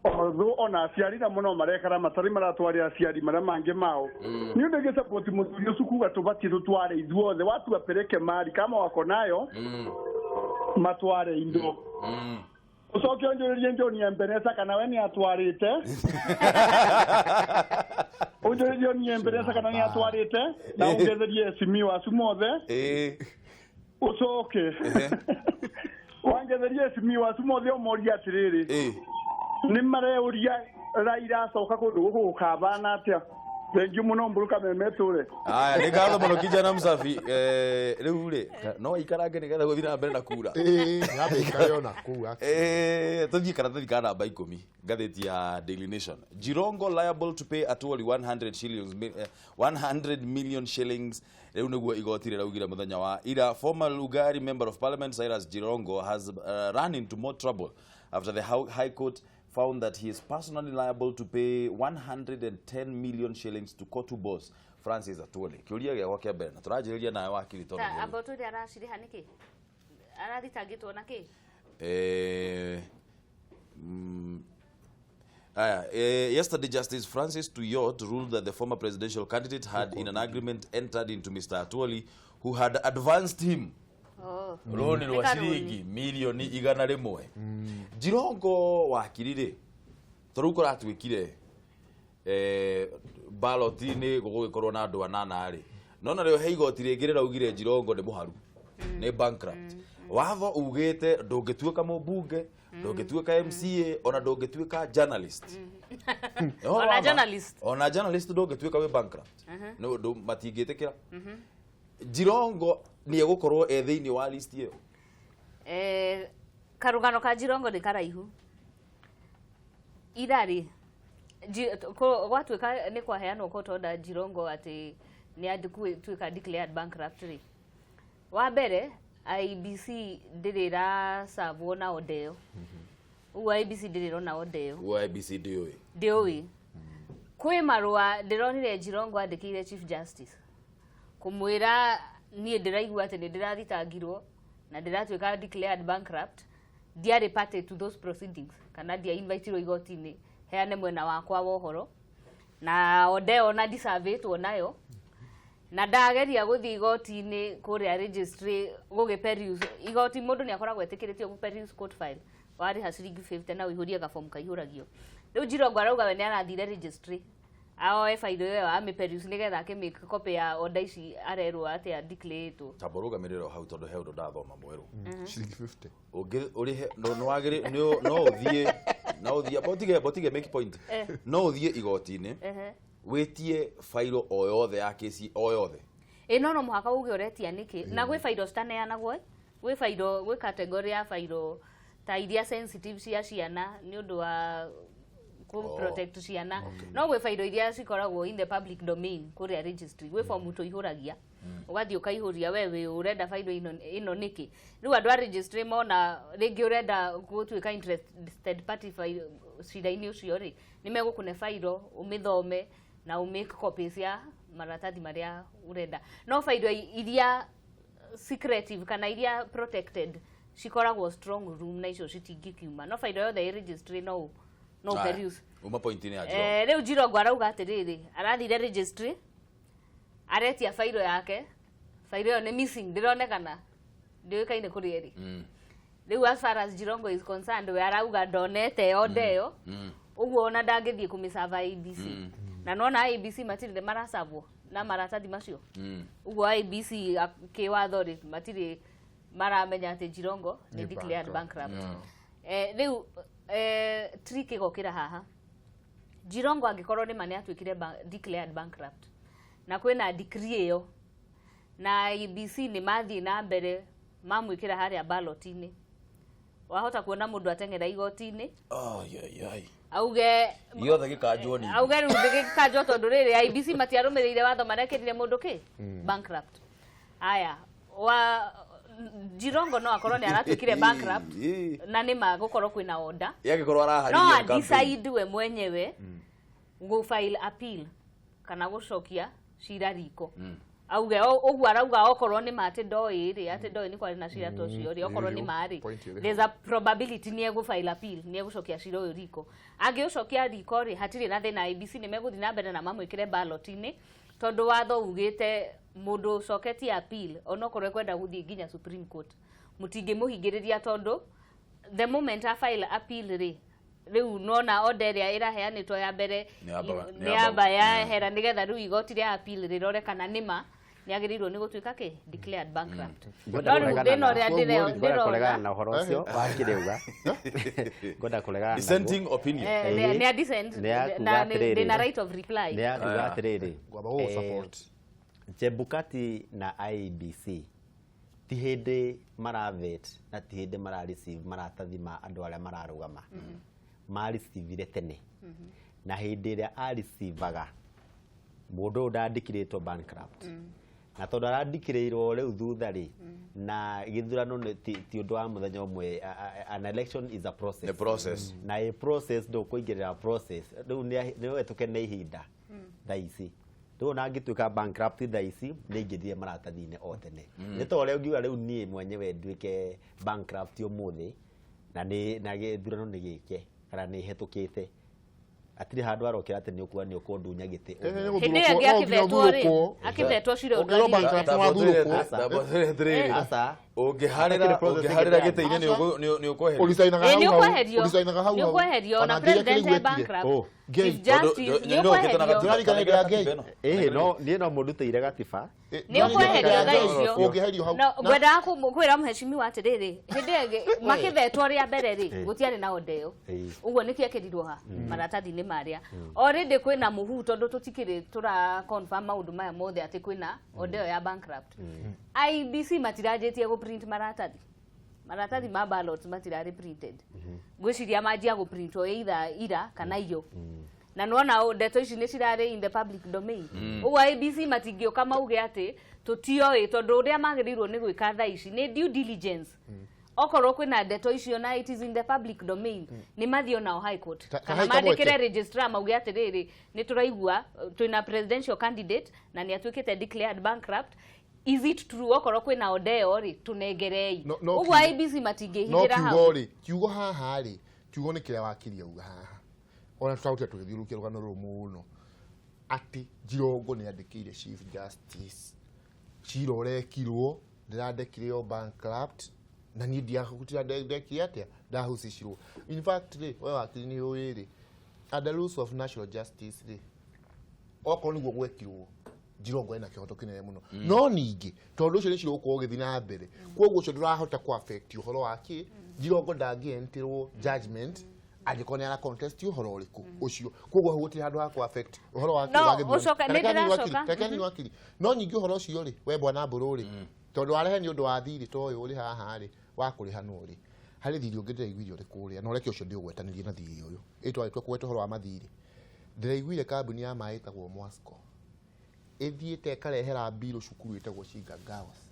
Although ona aciari na mũno marekara matarĩ maratwarĩra aciari marĩa mangĩ mao. Nĩ ũndũ ngĩsupport mũthuri ũcio kuga tũbatiĩ tũtware ithuothe, watu wapeleke mali kama wako nayo matware indo. Ũcoke ũnjũrĩrie John Embenesa kana we nĩ atwarĩte. Ũnjũrĩrie John Embenesa kana nĩ atwarĩte na ũngetherie Simiyu acu mothe. Ũcoke wangetherie Simiyu acu mothe ũmorie atĩrĩrĩ, nĩ mareũria Raila acoka kũndũ gũkũ gũkabana atĩa. Thengiũ mũno mbũrũ Kameme tũre. Aya, nĩ ngatho mũno kijana msafi. Rĩu rĩ, no ikarange nĩgetha gũthiĩ na mbere na kura. Nyambe ikare ona kũu. Tũthiĩ karatathi ka namba 10 ngathĩti ya Daily Nation. Jirongo liable to pay Atwoli 100 million shillings. Rĩu nĩguo igoti rĩraugire mũthenya wa ira. Former Lugari Member of Parliament Cyrus Jirongo has run into more trouble after the High Court found that he is personally liable to pay 110 million shillings to Kotu boss Francis Atwoli. Kĩũria gĩakwa kĩa mbere na tũranjĩrĩria nawe wakiri tondũ amba tũrĩ aracirĩha nĩkĩ? Arathitangĩtwo na kĩ? Yesterday Justice Francis Tuyot ruled that the former presidential candidate had in an agreement entered into Mr. Atwoli, who had advanced him rũni rwa ciringi milioni 100. Jirongo wakiri rĩ, tondũ kũratuĩkire ballot-inĩ gũgũgĩkorwo na andũ anana rĩ, no narĩo he igoti rĩngĩ rĩraugire Jirongo nĩ mũharu, nĩ bankrupt. Watho ugĩte ndũngĩtuĩka mũmbunge, ndũngĩtuĩka MCA, ona ndũngĩtuĩka journalist. Ona journalist. Ona journalist ndũngĩtuĩka wĩ bankrupt. No matingĩtĩkĩra. Jirongo nĩ egũkorwo e thĩinĩ wa list ĩyo. Karũgano ka Jirongo nĩ karaihu. Ira rĩ, gwatuĩka nĩ kwaheanwo court order Jirongo atĩ nĩ atuĩka declared bankrupt rĩ. Wa mbere IEBC ndĩrĩ ĩracabwo na order ĩyo. Ũguo IEBC ndĩrĩ ĩrona order ĩyo. Ũguo IEBC ndĩũĩ. Ndĩũĩ. Kwĩ marũa ndĩronire Jirongo andĩkĩire Chief Justice kũmwĩra niĩ ndĩraigua atĩ nĩ ndĩrathitangirwo na ndĩratuĩka declared bankrupt, ndiarĩ party to those proceedings kana ndia invitirwo igoti-inĩ heane mwena wakwa wa ũhoro na order ĩyo na ndicavĩtwo nayo na ndageria gũthiĩ igoti-inĩ kũrĩa registry gũgĩ-peruse igoti mũndũ nĩ akoragwo etĩkĩrĩtio gũ-peruse court file warĩha ciringi 50 na ũihũrie gabomu kaihũragio. Rĩu Jirongo arauga we nĩ arathire registry aoe failo ĩyo amĩ-peruse nĩgetha akĩ-make copy ya order ici arerwo atĩ declare-ĩtwo. Tamba ũrũgamĩrĩre o hau tondũ he ũndũ ndathoma mwerũ. Ciringi 50. Ũngĩ ũrĩhe no wagĩrĩ no ũthiĩ no ũthiĩ botige make point. No ũthiĩ igoti-inĩ wĩtie failo o yothe ya kesi o yothe. No mũhaka uge ũretia nĩkĩ na gwĩ failo citaneanagwo, gwĩ failo gwĩ category ya failo ta iria sensitive cia ciana nĩ ũndũ wa kũ protect ciana, no gwĩ failo iria cikoragwo in the public domain kũrĩa registry gwĩ form tũihũragia. Ũgathiĩ ũkaihũria we wĩ ũrenda failo ĩno nĩkĩ. Rĩu andũ a registry mona rĩngĩ ũrenda gũtuĩka interested party cira-inĩ ũcio rĩ, nĩ megũkũne failo ũmĩthome na ũmake copies cia maratathi marĩa ũrenda. No failo iria secretive kana iria protected cikoragwo strong room na icio citingĩkiuma. No failo yothe ĩ registry no peruse. Uma point-inĩ ya Jirongo. Rĩu Jirongo arauga atĩrĩrĩ, arathire registry aretia failo yake, failo ĩyo nĩ missing, ndĩronekana, ndĩũĩkaine kũrĩa ĩrĩ. Rĩu as far as Jirongo is concerned, we arauga ndonete ĩyo ndeyo, ũguo ona ndangĩthiĩ kũmĩcaba IEBC. Na nona IEBC matirĩ maracabwo na maratathi macio. Ũguo IEBC kĩwatho rĩ matirĩ maramenya atĩ Jirongo nĩ declared bankrupt. Rĩu trick ĩgokĩra haha. Jirongo angĩkorwo nĩ ma nĩ atuĩkire declared bankrupt na kwĩna decree ĩyo na IEBC nĩ mathiĩ na mbere mamwĩkĩra harĩa ballot-inĩ, wahota kuona mũndũ ateng'era igoti-inĩ auge Gĩothe gĩkanjwo ningĩ. Auge rĩu gĩkanjwo tondũ rĩrĩ IEBC matiarũmĩrĩire watho marekĩrire mũndũ kĩ bankrupt. Aya wa Jirongo no akorwo nĩ aratuĩkire bankrupt na nĩ ma gũkorwo kwĩna order. Yagĩkorwo araharĩria no decide we mwenyewe go file appeal kana gũcokia cira riko. Auge ũguo arauga okorwo nĩ ma atĩ ndoĩ rĩ, atĩ ndoĩ nĩ kwarĩ na cira ta ũcio rĩ, okorwo nĩ ma rĩ, there's a probability nĩ egũ file appeal, nĩ egũcokia cira ũyũ riko. Angĩũcokia riko rĩ, hatirĩ na thĩna, IEBC nĩ megũthiĩ na mbere na mamwĩkĩre ballot-inĩ tondũ watho ugĩte mũndũ ũcoketie appeal onokorwo ekwenda gũthiĩ nginya Supreme Court mũtingĩmũhingĩrĩria tondũ the moment a file appeal rĩ, rĩu nona order ĩrĩa ĩraheanĩtwo ya mbere nĩ yamba yahera nĩgetha rĩu igoti rĩa appeal rĩrore kana nĩma nĩagĩrĩirwo nĩ gũtuĩka kĩ declared bankrupt. No rĩu thĩna ũrĩa ndĩrona kũregana na ũhoro ũcio wakĩrĩuga, ngwenda kũregana naguo. Dissenting opinion. Nĩ a dissent na ndĩna right of reply. Nĩ akuga atĩrĩrĩ, Chebukati na IEBC ti hĩndĩ maravet na ti hĩndĩ mara receive maratathi ma andũ arĩa mararũgama. Marecivire tene. Na hĩndĩ ĩrĩa arecivaga mũndũ ũyũ ndandĩkirĩtwo bankrupt. Na tondũ arandĩkĩrĩirwo rĩu thutha rĩ, na gĩthurano ti ũndũ wa mũthenya ũmwe. An election is a process. The process. Na a process ndũkũingĩrĩra process. Rĩu nĩ wetũke nĩ ihinda thaa ici. Rĩu ona angĩtuĩka bankrupt thaa ici nĩ aingĩrire maratathi-inĩ o tene. Nĩ ta ũrĩa ũngiuga rĩu niĩ mwenyewe nduĩke bankrupt ũmũthĩ na na gĩthurano nĩ gĩke kana nĩ hetũkĩte, atirĩ handũ arokĩra atĩ nĩ ũkuga nĩ ũkũndunya gĩtĩ. Hĩndĩ ĩyo ĩngĩ akĩvetwo rĩ, akĩvetwo cira ũngĩharĩra gĩtĩ-inĩ nĩ ũkweherio. Nĩ ũkweherio na president e bankrupt. Chief Justice nĩ ũkweherio. Niĩ no mũndutĩire gatiba. Nĩ ũkweherio thaa icio. No ngwendaga kwĩra mheshimiwa atĩrĩrĩ, hĩndĩ ĩyo ĩngĩ makĩvetwo rĩa mbere rĩ, gũtiarĩ na order ĩyo. Ũguo nĩkĩekĩrirwo ha maratathi-inĩ marĩa. Already kwĩna mũhu tondũ tũtikĩrĩ tũra confirm maũndũ maya mothe atĩ kwĩna order ĩyo ya bankrupt. IEBC matiranjĩtie gũ print maratathi. Maratathi ma ballots matirarĩ printed. Ngwĩciria manjia gũ printwo either ira kana iyo. Na nĩwona ndeto ici nĩ cirarĩ in the public domain. Ũguo IEBC matingĩũka mauge atĩ tũtioĩ tondũ ũrĩa magĩrĩirwo nĩ gwĩka thaa ici nĩ due diligence. Okorwo kwĩna ndeto icio na it is in the public domain, nĩ mathiĩ onao high court. Kana mandĩkĩre registrar mauge atĩrĩrĩ, nĩ tũraigua twĩna presidential candidate na nĩ atuĩkĩte declared bankrupt. Is it true? Okorwo kwĩna order ĩyo rĩ, tũnengerei. Ũguo IEBC matingĩhithĩra hau. No kiugo haha rĩ, kiugo nĩ kĩrĩa wakiri auga haha. Ona tũtagũtira tũgĩthiũrũrũkia rũgano rũrũ mũno atĩ Jirongo nĩ andĩkĩire Chief Justice cira ũrekirwo, ndĩrandekire bankrupt na niĩ ndiahutira ndekire atĩa, ndahusicirwo. In fact rĩ, we wakiri nĩ ũĩ rĩ, under rules of natural justice rĩ, okorwo nĩguo gwekirwo Jirongo ena kĩhoto kĩnene mũno. No ningĩ tondũ ũcio nĩ cira ũgũkorwo ũgĩthiĩ na mbere, koguo ũcio ndũrahota kũ affect ũhoro wa kĩ, Jirongo ndangĩenterwo judgment angĩkorwo nĩ ara contest ũhoro ũrĩkũ ũcio. Koguo hau gũtirĩ handũ ha kũ affect ũhoro wa kĩ. No ningĩ ũhoro ũcio rĩ, we bwana Mbũrũ rĩ, tondũ warehe nĩ ũndũ wa thirĩ ta ũyũ ũrĩ haha rĩ, wa kũrĩhanwo rĩ, harĩ thirĩ ũngĩ ndĩraiguire ũrĩ kũrĩa, na ũreke ũcio ndĩũgwetanĩrie na thirĩ ũyũ. Ĩ twarĩtua kũgweta ũhoro wa mathirĩ. Ndĩraiguire kambuni ya maĩ ĩtagwo Mwasco Ĩthiĩte ĩkarehera mbirũ cukuru ĩtagwo Chinga Girls.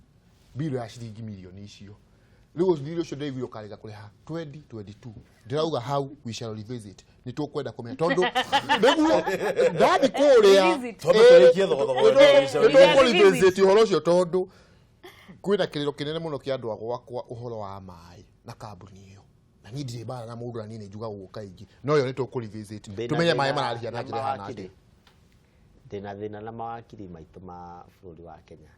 Mbirũ ya ciringi mirioni icio. Rĩu thirĩ ũcio ndĩraiguire ũkarĩga kũrĩha 2022. Ndĩrauga hau we shall revisit. Nĩ tũkwenda kũmenya tondũ nĩguo ndathi kũrĩa Twambe tũrĩkie thogothogo nĩ tũkũ-revisit ũhoro ũcio tondũ kwĩna kĩrĩro kĩnene mũno kĩa andũ a gwakwa ũhoro wa maĩ na kambuni ĩyo. Na niĩ ndirĩ mbara na mũndũ na niĩ nĩ njugaga ũguo kaingĩ. No ĩyo nĩ tũkũ-revisit. Tũmenye maĩ mararĩhia na njĩra ĩhana atĩa. Ndĩna thĩna na mawakiri maitũ ma bũrũri wa Kenya.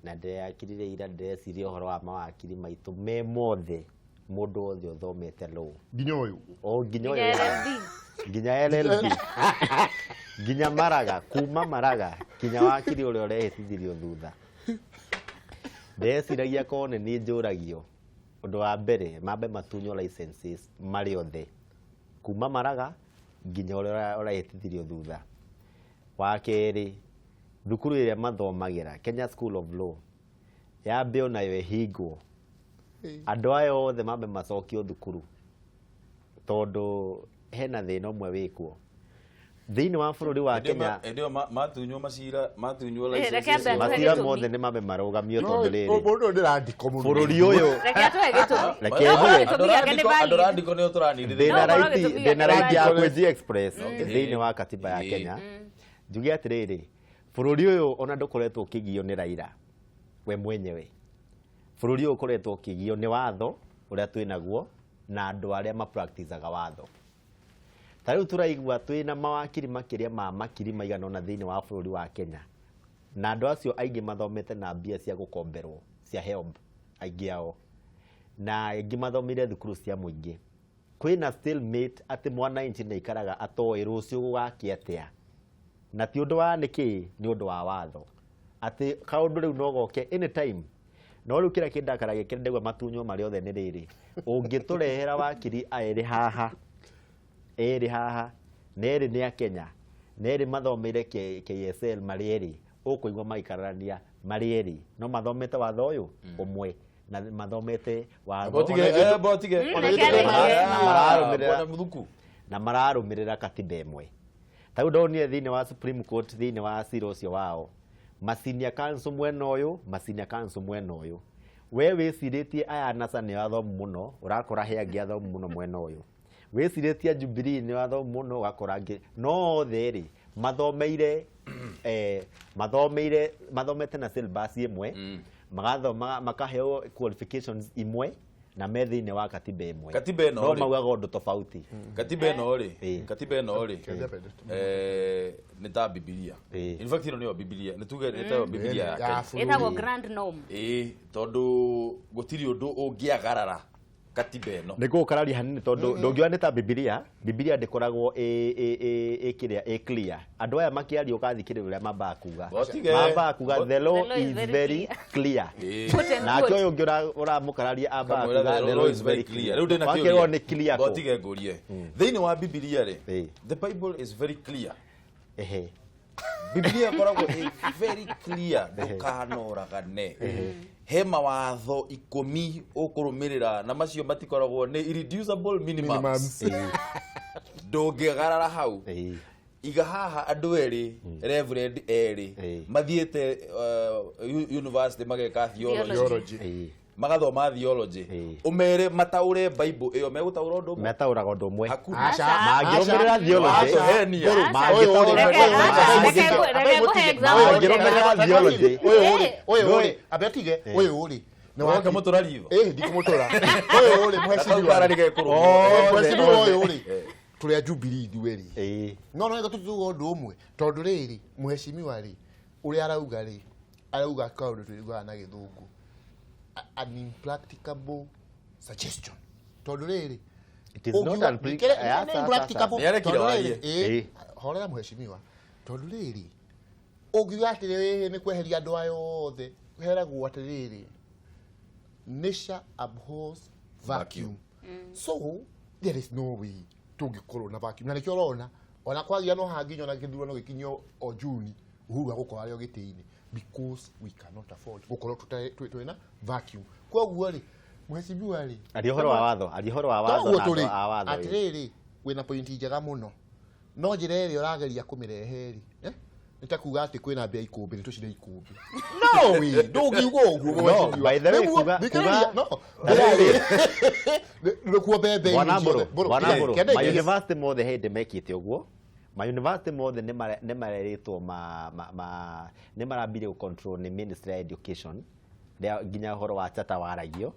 Na ndĩrakirire ira ndĩreciria ũhoro wa mawakiri maitũ me mothe mũndũ wothe ũthomete law. Nginya ũyũ. O nginya ũyũ. Nginya LLB. Nginya Maraga, kuma Maraga nginya wakiri ũrĩa ũrehĩtithirio thutha. Ndĩreciragia korwo nĩ niĩ njũragio ũndũ wa mbere mambe matunywo licenses marĩ othe kuma Maraga nginya ũrĩa ũrehĩtithirio thutha. Wa kerĩ thukuru ĩrĩa mathomagĩra Kenya School of Law yambe onayo ĩhingwo andũ aya othe mambe macokio thukuru tondũ hena thĩna ũmwe wĩkuo thĩinĩ wa bũrũri wa Kenya. Hĩndĩ ĩyo matunywo macira, matunywo licenses, macira mothe nĩ mambe marũgamio tondũ rĩrĩ mũndũ ndĩrandĩko mũno bũrũri ũyũ. Reke atũhe gĩtũmi. Reke njuge. Andũ randĩko nĩo tũranindithia. Ndĩna right ya kwĩ Express thĩinĩ wa katiba ya Kenya. Njuge atĩrĩrĩ bũrũri ũyũ ona ndũkoretwo ũkĩgio nĩ Raila we mwenyewe. Bũrũri ũyũ ũkoretwo ũkĩgio nĩ watho ũrĩa twĩnaguo na andũ arĩa mapracticaga watho. Ta rĩu tũraigua twĩna mawakiri makĩria ma makiri maigana ũna thĩinĩ wa bũrũri wa Kenya na andũ acio aingĩ mathomete na mbia cia gũkomberwo cia HELB aingĩ ao na aingĩ mathomire thukuru cia mũingĩ. Kwĩna stalemate atĩ mwananchi nĩ aikaraga atoĩ rũciũ gũgakĩa atĩa na ti ũndũ wa nĩkĩ nĩ ũndũ wa watho atĩ kaũndũ rĩu no goke anytime. No rĩu kĩrĩa kĩndakaragia kĩrĩa ndaigua matunywo marĩ othe nĩ rĩrĩ ũngĩtũrehera wakiri erĩ haha na erĩ nĩ a Kenya na erĩ mathomeire KSL marĩ erĩ ũkũigua magĩkararania marĩ erĩ no mathomete watho ũyũ ũmwe na mathomete watho na mararũmĩrĩra katiba ĩmwe. Ta rĩu ndonire thĩinĩ wa Supreme Court thĩinĩ wa cira ũcio wao ma senior counsel mwena ũyũ ma senior counsel mwena ũyũ we wĩcirĩtie aya NASA nĩ athomu mũno ũrakora he angĩ athomu mũno mwena ũyũ wĩcirĩtie Jubilee nĩ athomu mũno ũgakora angĩ no othe rĩ mathomeire mathomete na syllabus ĩmwe magathoma makaheo qualifications imwe na me thĩinĩ wa katiba ĩmwe. Katiba ĩno no maugaga ũndũ tofauti. Katiba ĩno rĩ, katiba ĩno rĩ nĩ ta Bibilia. In fact ĩno nĩyo Bibilia, nĩ tuge nĩ ta Bibilia ya Kenya. Ĩtagwo grand norm. Tondũ gũtirĩ ũndũ ũngĩagarara katiba ĩno. Nĩ ngũgũkararia hanini tondũ ndũngiuga nĩ ta Bibilia, Bibilia ndĩkoragwo ĩ kĩrĩa ĩ clear. Andũ aya makĩaria ũgathikĩrĩria ũrĩa mambaga kuga. Mambaga kuga the law is very clear. Nake ũyũ ũngĩ ũramũkararia ambaga kuga the law is very clear. Rĩu ndĩna kĩũria. Nĩ clear kũ? Botige ngũrie. Thĩinĩ wa Bibilia rĩ, the Bible is very clear. Bibilia ĩkoragwo ĩ very clear ndũkanoragane. He mawatho 10 ũkũrũmĩrĩra na macio matikoragwo nĩ irreducible minimums. Ndũngĩgarara hau. Iga haha andũ erĩ reverend erĩ mathiĩte university mageka theology magathoma theology ũmere mataũre Bible ĩyo megũtaũra ũndũ ũmwe metaũraga ũndũ ũmwe mangĩrũmĩrĩra theology mangĩrũmĩrĩra theology ũyũ ambe tige ũyũ rĩ nĩ wake mũtũra ritho ndikũmũtũra ũyũ rĩ mheshimiwa ũyũ rĩ tũrĩ a Jubilee ithuĩ rĩ no no tũtuga ũndũ ũmwe tondũ rĩrĩ mheshimiwa rĩ ũrĩa arauga rĩ arauga kaũndũ tũiguaga na gĩthũngũ an impracticable suggestion. Tondũ rĩrĩ it is not impracticable. Horera mheshimiwa tondũ rĩrĩ ũngiuga atĩrĩrĩ nĩ kweheria andũ aya othe heragwo atĩrĩrĩ nature abhors vacuum. So there is no way tũngĩkorwo na vacuum na nĩkĩo ũrona ona kwagia no hanginya ona gĩthurano gĩkinyio o June Uhuru agũkorwo arĩ o gĩtĩ-inĩ because we cannot afford gũkorwo twĩna vacuum. Koguo rĩ mheshimiwa rĩ ari ũhoro wa watho ari ũhoro wa watho na andũ a watho atĩrĩrĩ wĩna point njega mũno no njĩra ĩrĩa ũrageria kũmĩrehe rĩ Nĩ ta kuga atĩ kwĩna mbĩa ikũmbĩ nĩ tũcire ikũmbĩ. No we ndũngiuga ũguo. No, by the way, Nĩguo, kuga thikĩrĩria, no. Nĩkuo mbembe Bwana ciothe. Mbũrũ, Mbũrũ, Bwana Mbũrũ, kende ma ngĩrie. university mothe hĩndĩ mekĩte ũguo, ma university mothe nĩ marerĩtwo ma nĩ marambirie gũ control nĩ Ministry ya Education rĩa nginya ũhoro wa chata waragio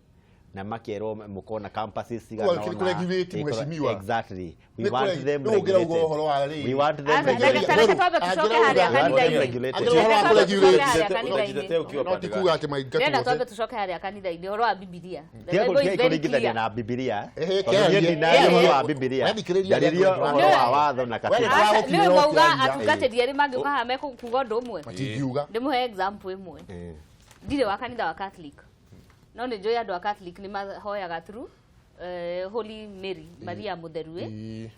na makerwo mũkona campuses cigana Kũ- ũna. kũregulate, mheshimiwa. Exactly. We Nĩ want kũreg- them nĩ ũngĩrauga regulated. ũhoro wa rĩrĩ. We want them Aca, reke regulated. reke twambe tũcoke harĩa We want them kanitha-inĩ. regulated. Angĩrauga ũhoro wa Reke twambe tũcoke kũregulate. harĩa kanitha-inĩ. Ũnjitete ukiwa No pande ti gani? kuga atĩ maingatwo Ndĩrenda othe. twambe tũcoke harĩa kanitha-inĩ ũhoro wa Bibilia. The Tiga Bible is very kũringithania clear. na Bibilia. Ehe, Tondũ niĩ kĩarie. ndinaria Eh, ũhoro wa eh. Bibilia. We thikĩrĩria Njarĩria arĩa ũhoro wa watho na We katiba. nĩ Aca, Tũragũkinyĩra nĩwe mauga ũkĩaria. atungatĩri erĩ mangĩũka haha mekuga ũndũ ũmwe. Matingiuga. Ndĩmũhe example ĩmwe. Ndirĩ wa kanitha wa Catholic. No nĩ njũĩ andũ a Catholic nĩ mahoyaga through Holy Mary, Maria Mũtheru. Ĩĩ,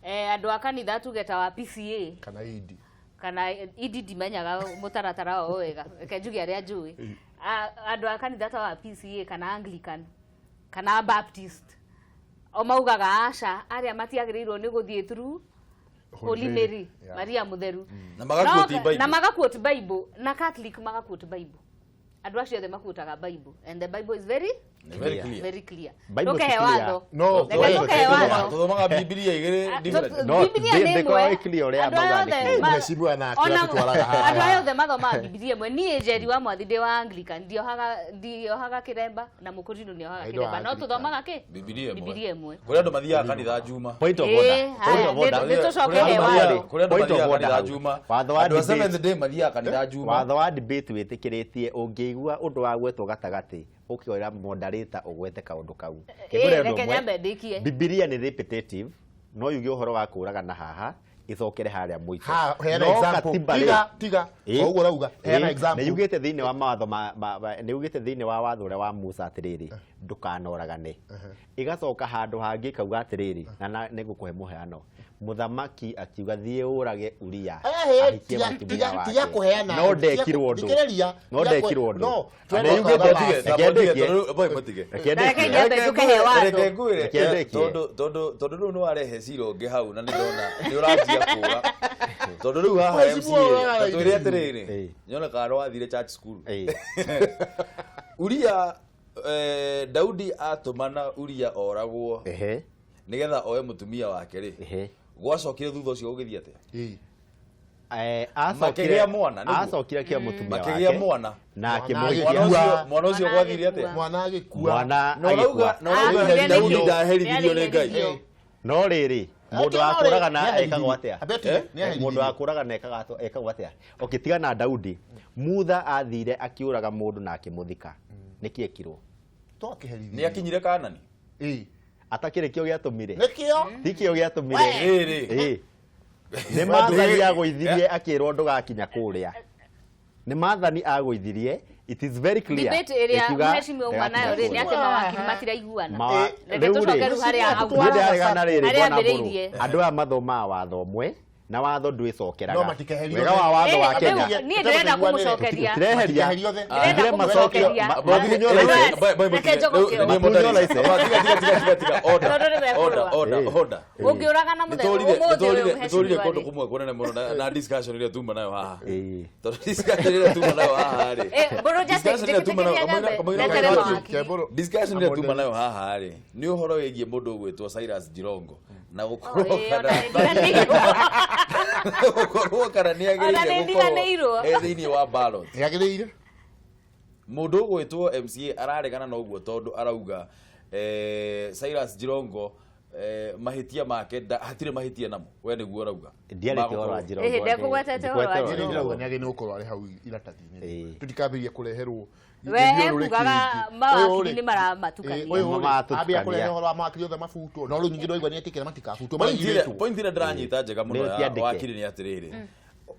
Andũ a kanitha tuge ta wa PCA kana idi. Kana idi ndimenyaga mũtaratara wao wega, reke njuge arĩa njũĩ. Andũ a kanitha ta wa PCA kana Anglican kana Baptist o maugaga aca arĩa matiagĩrĩirwo nĩ gũthiĩ through Holy Mary, Yeah. Maria Mũtheru. Na magaquote Bible. Na magaquote Bible na Catholic magaquote Bible. Andũ acio othe maquotaga Bible and the Bible is very Nĩ very clear. very clear. Bible Tũkehe ti clear. watho. No, Reke we- tũkehe watho. Tuthomaga Bibilia igĩrĩ different. No, Bibilia nĩ ndĩkoragwo ĩmwe. ĩ clear ũrĩa Andũ aya maugaga nĩ othe clear. Mheshimiwa nake atũtwaraga haha. Andũ aya othe mathomaga Bibilia ĩmwe. Niĩ Njeri wa Mwathi ndĩ wa Anglican, ndiohaga kĩremba na Mũkũrinũ nĩohaga Ndĩ wa kĩremba. No Anglican. tũthomaga kĩ? Bibilia ĩmwe. Bibilia ĩmwe. Kũrĩ andũ mathiaga kanitha Juma. Point of Ĩĩ, order. Point haya, of order. nĩ tũcoke Kũrĩ he andũ watho. kũrĩ andũ Point of mathiaga order kanitha hau. Juma. Watho wa Andũ a debate. Seventh Day mathiaga kanitha Juma. Watho wa debate wĩtĩkĩrĩtie ũngĩigua ũndũ wa gwetwo gatagatĩ ũkĩoera moderator ũgwete kaũndũ kau. Ĩĩ, Kĩngũre ũndũ reke ũmwe. nyambe ndĩkie. Bibilia nĩ repetitive no yuge ũhoro wa kũragana haha ĩcokere harĩa mũico. Ha, heana No example. katiba rĩ- Tiga, tiga. Ĩĩ. O ũguo ũrauga, heana Ĩĩ, example. nĩ yugĩte thĩinĩ wa mawatho nĩ yugĩte thĩinĩ wa watho ũrĩa wa Musa atĩrĩrĩ ndũkanoragane. Ĩgacoka handũ hangĩ ĩkauga atĩrĩrĩ na nĩ ngũkũhe mũhano. Mũthamaki akiuga thiĩ ũrage Uria Ehe, ahikie tiga- mũtumia tiga- wake. tiga kũheana. No ndekirwo ũndũ. Thikĩrĩria, No tiga ndekirwo ũndũ. no, Na nĩ twende yugĩte watho reke Reke ndĩkie. mũtige. Reke Reke ndĩkie. nyambe njũke he watho. Reke ngwĩre, Reke ndĩkie. tondũ rĩu nĩ warehe cira ũngĩ hau na nĩ ndona nĩ ũranjia kũra. Tondũ rĩu haha Mheshimiwa MCA, ũraga ta twĩre ithuĩ. atĩrĩrĩ, Ĩĩ. nyonekaga nĩ wathire church school. Ĩĩ. Uria Daudi atũmana Uria oragwo Ehe. nĩgetha oe mũtumia wake rĩ. Ehe. Gwacokire thutha ũcio gũgĩthiĩ atĩa? Ĩĩ. Makĩgĩa mwana, nĩguo? Acokire kĩa mũtumia wake. Makĩgĩa mwana. Na Mwana akĩmũhikia. agĩkua. Mwana ũcio gwathiire atĩa? Mwana agĩkua. Mwana Na ũrauga agĩkua. na ũrauga Akuire Daudi nĩkĩ? ndaherithirio nĩ Ngai. Nĩarĩherithio. No rĩrĩ, mũndũ wa kũragana ekagwo atĩa? Ambe nĩ Mũndũ wa kũragana ekagwo atĩa? Okay, tiga na Daudi. Mutha athire akĩũraga mũndũ na akĩmũthika. Nĩkĩ ekirwo? Twakĩherithia. Nĩ akinyire Kanani. Ĩĩ. Atakĩrĩ kĩo gĩatũmire. Nĩkĩo? Ti kĩo gĩatũmire. Rĩrĩ. Ĩĩ. Nĩ maathani agũithirie akĩrwo ndũgakinya kũrĩa. Nĩ maathani agũithirie. It is very clear. Debate ĩrĩa Ĩkiuga mheshimiwa uma nayo rĩ nĩ atĩ mawakiri matiraiguana. Reke Rĩu tũcoke rĩ, rĩu harĩa niĩ ndĩraregana rĩrĩ harĩa bwana Mbũrũ. ambĩrĩirie. Andũ aya mathomaga watho ũmwe na watho ndwĩcokeraga. No matikeherio Wega wa watho wa Eh, Kenya. rĩu niĩ ndĩrenda kũmũcokeria. Tũtireheria. Matikeherio othe. Ndĩrenda Tugire macokio. kũmũcokeria. Matunywo license. Reke njogoke. Matunywo license. Tondũ nĩ mekũrũa. Order. Ũngĩũragana mũthenya ũmũthĩ ũyũ Nĩtũrire mheshimiwa kũndũ rĩ. kũmwe kũnene mũno na discussion ĩrĩa tuma nayo haha. Ĩĩ. Tondũ discussion ĩrĩa tuma nayo haha rĩ. Eh, Mbũrũ just Discussion ĩrĩa tuma nayo- njĩtĩkĩria nyambe kamũira- ndetere kamũira- mawakiri. Discussion ĩrĩa tuma nayo haha rĩ nĩ ũhoro wĩgiĩ mũndũ ũgwĩtwo Cyrus Jirongo na gũkorwo Oh, ĩĩ, kana ona nĩ gũkorwo kana nĩ Ona agĩrĩire nĩ gũkorwo ndiganĩirwo. e thĩinĩ wa ballot. Nĩagĩrĩire? Mũndũ ũgwĩtwo MCA araregana na ũguo tondũ arauga Cyrus Jirongo mahĩtia make hatirĩ mahĩtia namo we nĩguo arauga. Ndiarĩtie ũhoro wa Jirongo. Ĩhĩ, ndekũgwetete ũhoro wa Ndikwete Jirongo. Ndĩrauga nĩagĩrĩire gũkorwo arĩ hau iratathi-inĩ. Ĩĩ. Tũtikambĩrĩria kũreherwo We gĩthiũrũrĩ ekugaga kĩingĩ. mawakiri Ũyũ rĩ, nĩ maramatukania. ũyũ rĩ, Nĩmamatukania. ambia kũrehe ũhoro wa mawakiri othe mabutwo. No rĩu ningĩ ndĩraigua nĩetĩkĩra matikabutwo. Point ĩrĩa- Marigĩtwo. point ĩrĩa ndĩranyita njega mũno Nĩ ya ti andĩke. wakiri nĩ atĩrĩrĩ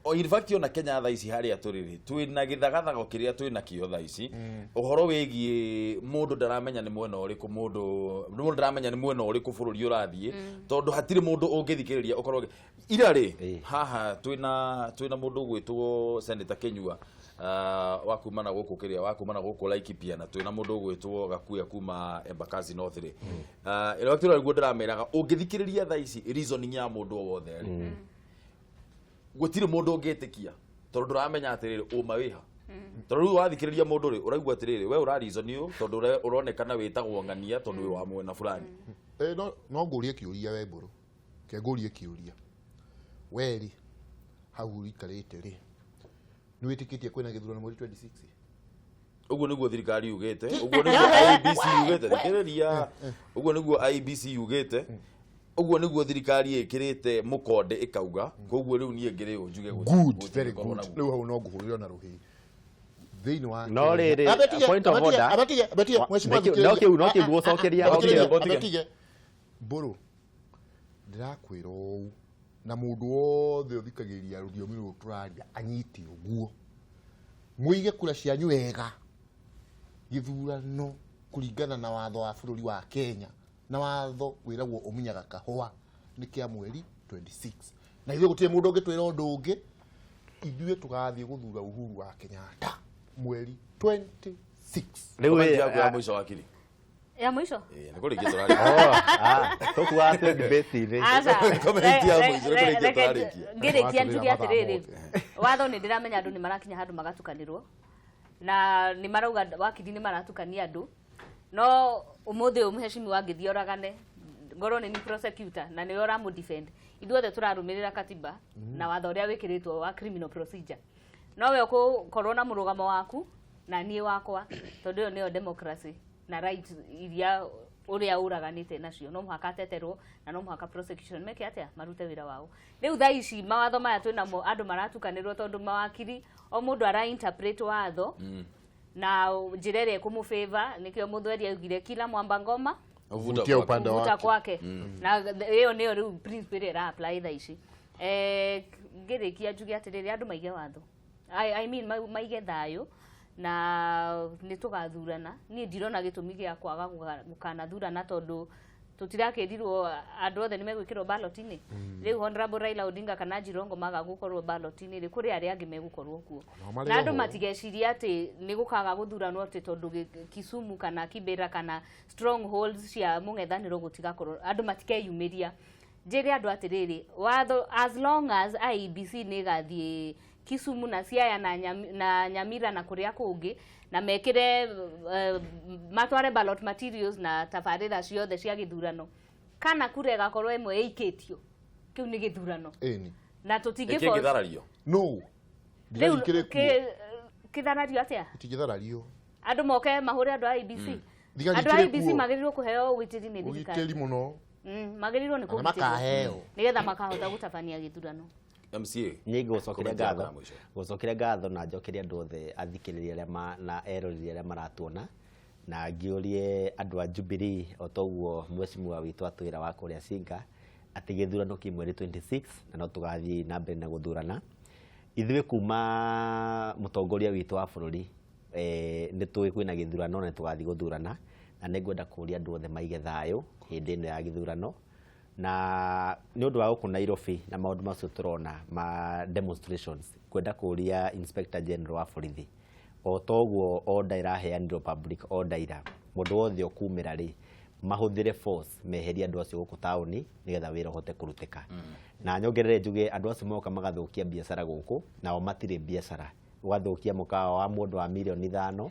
O, in fact ona Kenya thaa ici harĩa tũrĩ rĩ twĩna gĩthagathago kĩrĩa twĩna kĩo thaa ici ũhoro wĩgiĩ mũndũ ndaramenya nĩ mwena ũrĩkũ mũndũ ndaramenya nĩ mwena ũrĩkũ bũrũri ũrathiĩ tondũ hatirĩ mũndũ ũngĩthikĩrĩria ũkorwo ira rĩ Ĩĩ. haha twĩna mũndũ ũgwĩtwo Senator Kinyua wa kuma na gũkũ kĩrĩa wa kuma na gũkũ Laikipia na twĩna mũndũ ũgwĩtwo Gakuya kuma Embakasi North rĩ ĩrĩa kĩrĩa nĩguo ndĩrameraga ũngĩthikĩrĩria thaa ici reasoning ya mũndũ o wothe rĩ Gũtirĩ mũndũ ũngĩtĩkia tondũ ndũramenya atĩrĩrĩ ũma wĩha. Tondũ rĩu wathikĩrĩria mũndũ rĩ, ũraigua atĩrĩrĩ we ũra reason ũũ tondũ ũronekana wĩtagwo ng'ania tondũ wĩ wa mwena fulani. No ngũrie kĩũria we Mbũrũ, ke ngũrie kĩũria. We rĩ, hau ũikarĩte rĩ, nĩ wĩtĩkĩtie kwĩna gĩthurano mweri 26? Ũguo nĩguo thirikari yugĩte, ũguo nĩguo IEBC yugĩte, thikĩrĩria, ũguo nĩguo IEBC yugĩte, ũguo nĩguo thirikari ĩkĩrĩte mũkonde ĩkauga, koguo rĩu niĩ ngĩrĩ ũ njuge Good, very good. Rĩu hau no ngũhũrĩra na rũhĩ. Thĩinĩ wa No rĩrĩ, point of order. Abetige, mheshimiwa. No kĩu no kĩu ngũgũcokeria. Abetige. Mbũrũ, ndĩrakwĩra ũũ na mũndũ wothe ũthikagĩrĩria rũthiomi rũrũ tũraria anyite ũguo, mũige kura cianyu wega. Gĩthurano kũringana na watho wa bũrũri wa Kenya, na watho wĩragwo ũmunyaga kahũa, nĩ kĩa mweri 26, na ithuĩ gũtirĩ mũndũ ũngĩtwĩra ũndũ ũngĩ. Ithuĩ tũgathiĩ gũthura Uhuru wa Kenyatta mweri 26. Rĩu Comment yaku ya mũico wakiri. Ya mwisho. Nĩ kũrĩkia tũrarĩkia. Tũkuaga twĩ debate-inĩ. Aca. Comment ya mũico, nĩ kũrĩkia tũrarĩkia. Ngĩrĩkia njuge Watũrĩra atĩrĩrĩ, mathaa. Watho nĩ ndĩramenya andũ nĩ marakinya handũ magatukanĩrwo na nĩ marauga wakiri nĩ maratukania andũ, no ũmũthĩ ũyũ mheshimiwa angĩthiĩ oragane, ngorwo nĩ ni prosecutor na nĩwe ũramũ defend, ithuothe tũrarũmĩrĩra katiba na watho ũrĩa wĩkĩrĩtwo wa criminal procedure. No we ũkũkorwo na mũrũgamo waku na niĩ wakwa, tondũ ĩyo nĩyo democracy na right iria ũrĩa ũraganĩte nacio no mũhaka ateterwo na no mũhaka prosecution meke atĩa, marute wĩra wao. Rĩu thaa ici mawatho maya twĩnamo andũ maratukanĩrwo tondũ mawakiri o mũndũ ara interpret watho na njĩra ĩrĩa ĩkũmũ favor. Nĩkĩo Mũthweri augire kila mwamba ngoma Uvuta Vutia kwake. upande kuvuta wake. Kwake, na ĩyo nĩyo rĩu principle ĩrĩa ĩra apply thaa ici. Ngĩrĩkia njuge atĩrĩrĩ, andũ maige watho, I mean maige thayũ na nĩ tũgathurana. Niĩ ndirona gĩtũmi gĩa kwaga gũkanathurana tondũ tũtirakĩrirwo andũ othe nĩ megwĩkĩrwo ballot-inĩ. Rĩu Honorable Raila Odinga kana Jirongo maga gũkorwo ballot-inĩ rĩ, kũrĩ arĩa angĩ megũkorwo kuo. Nao marĩ Na andũ oho. matigecirie atĩ nĩ gũkaga gũthuranwo atĩ tondũ Kisumu kana Kibera kana strongholds cia mũng'ethanĩro gũtigakorwo, andũ matikeyumĩria. Njĩre andũ atĩrĩrĩ, watho as long as IEBC nĩ ĩgathiĩ Kisumu na Siaya na Nyamira na kũrĩa kũngĩ na mekĩre matware ballot materials na tabarĩra ciothe cia gĩthurano, kana kura ĩgakorwo ĩmwe ĩikĩtio, kĩu nĩ gĩthurano. Ĩni. Na tũtingĩ Ĩkĩngĩtharario. No rĩu thigari ikĩrĩ kuo. Kĩtharario atĩa? Itingĩtharario. Andũ moke mahũre andũ a IEBC? Thigari Andũ a ikĩrĩ IEBC kuo. magĩrĩirwo kũheo ũgitĩri nĩ thirikari. Ũgitĩri mũno. Magĩrĩirwo nĩ Na kũgitĩrwo makaheo. nĩgetha makahota gũtabania gĩthurano. MCA. Niĩ ngũcokeria Comment yaku ngatho ya mũico. Ngũcokeria ngatho na njokerie andũ othe athikĩrĩria arĩa na eroreri arĩa maratuona, na ngĩũrie andũ a Jubilee o ta ũguo mheshimiwa witũ atwĩra wa kũrĩa Singa atĩ gĩthurano kĩ mweri 26 na no tũgathiĩ na mbere na gũthurana. Ithuĩ kuma mũtongoria witũ wa bũrũri, nĩ tũĩ kwĩna gĩthurano na nĩ tũgathiĩ gũthurana, na nĩ ngwenda kũria andũ othe maige thayũ hĩndĩ ĩno ya gĩthurano, na nĩ ũndũ wa gũkũ Nairobi na maũndũ macio tũrona ma demonstrations, ngwenda kũria Inspector General wa borithi o ta ũguo order ĩraheanirwo, public order ira, mũndũ wothe ũkumĩra rĩ, mahũthĩre force meherie andũ acio gũkũ taũni nĩgetha wĩra ũhote kũrutĩka. Na nyongerere njuge andũ acio moka magathũkia biacara gũkũ, nao matirĩ biacara, ũgathũkia mũkawa wa mũndũ wa mirioni 5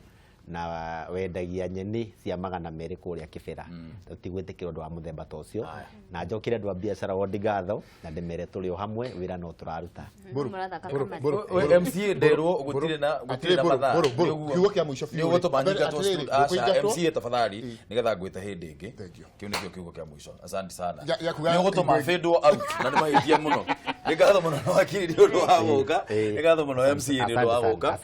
na wendagia nyeni cia 200 kũrĩa Kĩbĩra. Tũtigwĩtĩkĩra ũndũ wa mũthemba ta ũcio. Na njokere andũ a biacara wondi ngatho na ndĩmere tũrĩ o hamwe, wĩra no tũraruta. Mbũrũ, Mũrathaka Mbũrũ, kamari. Mbũrũ, We, Mbũrũ. MCA nderwo gũtirĩ na gũtirĩ na Atĩrĩ, mathaa. Mbũrũ, Mbũrũ, Nĩũguo. kiugo kĩa mũico biũ Nĩ ũgũtũma rĩ. nyingatwo. Atĩrĩrĩ, Aca, ngũkũingatwo. MCA tafadhali nĩgetha ngwĩte hĩndĩ ĩngĩ. Thank you. Kĩu nĩkĩo kiugo kĩa mũico. Asante sana. Ya kuga- Nĩ ũgũtũma fade out na nĩ mahĩtia mũno. Nĩ ngatho mũno na wakiri nĩ ũndũ wa gũka. Nĩ ngatho mũno MCA nĩ ũndũ wa Asante sana, gũka. asante.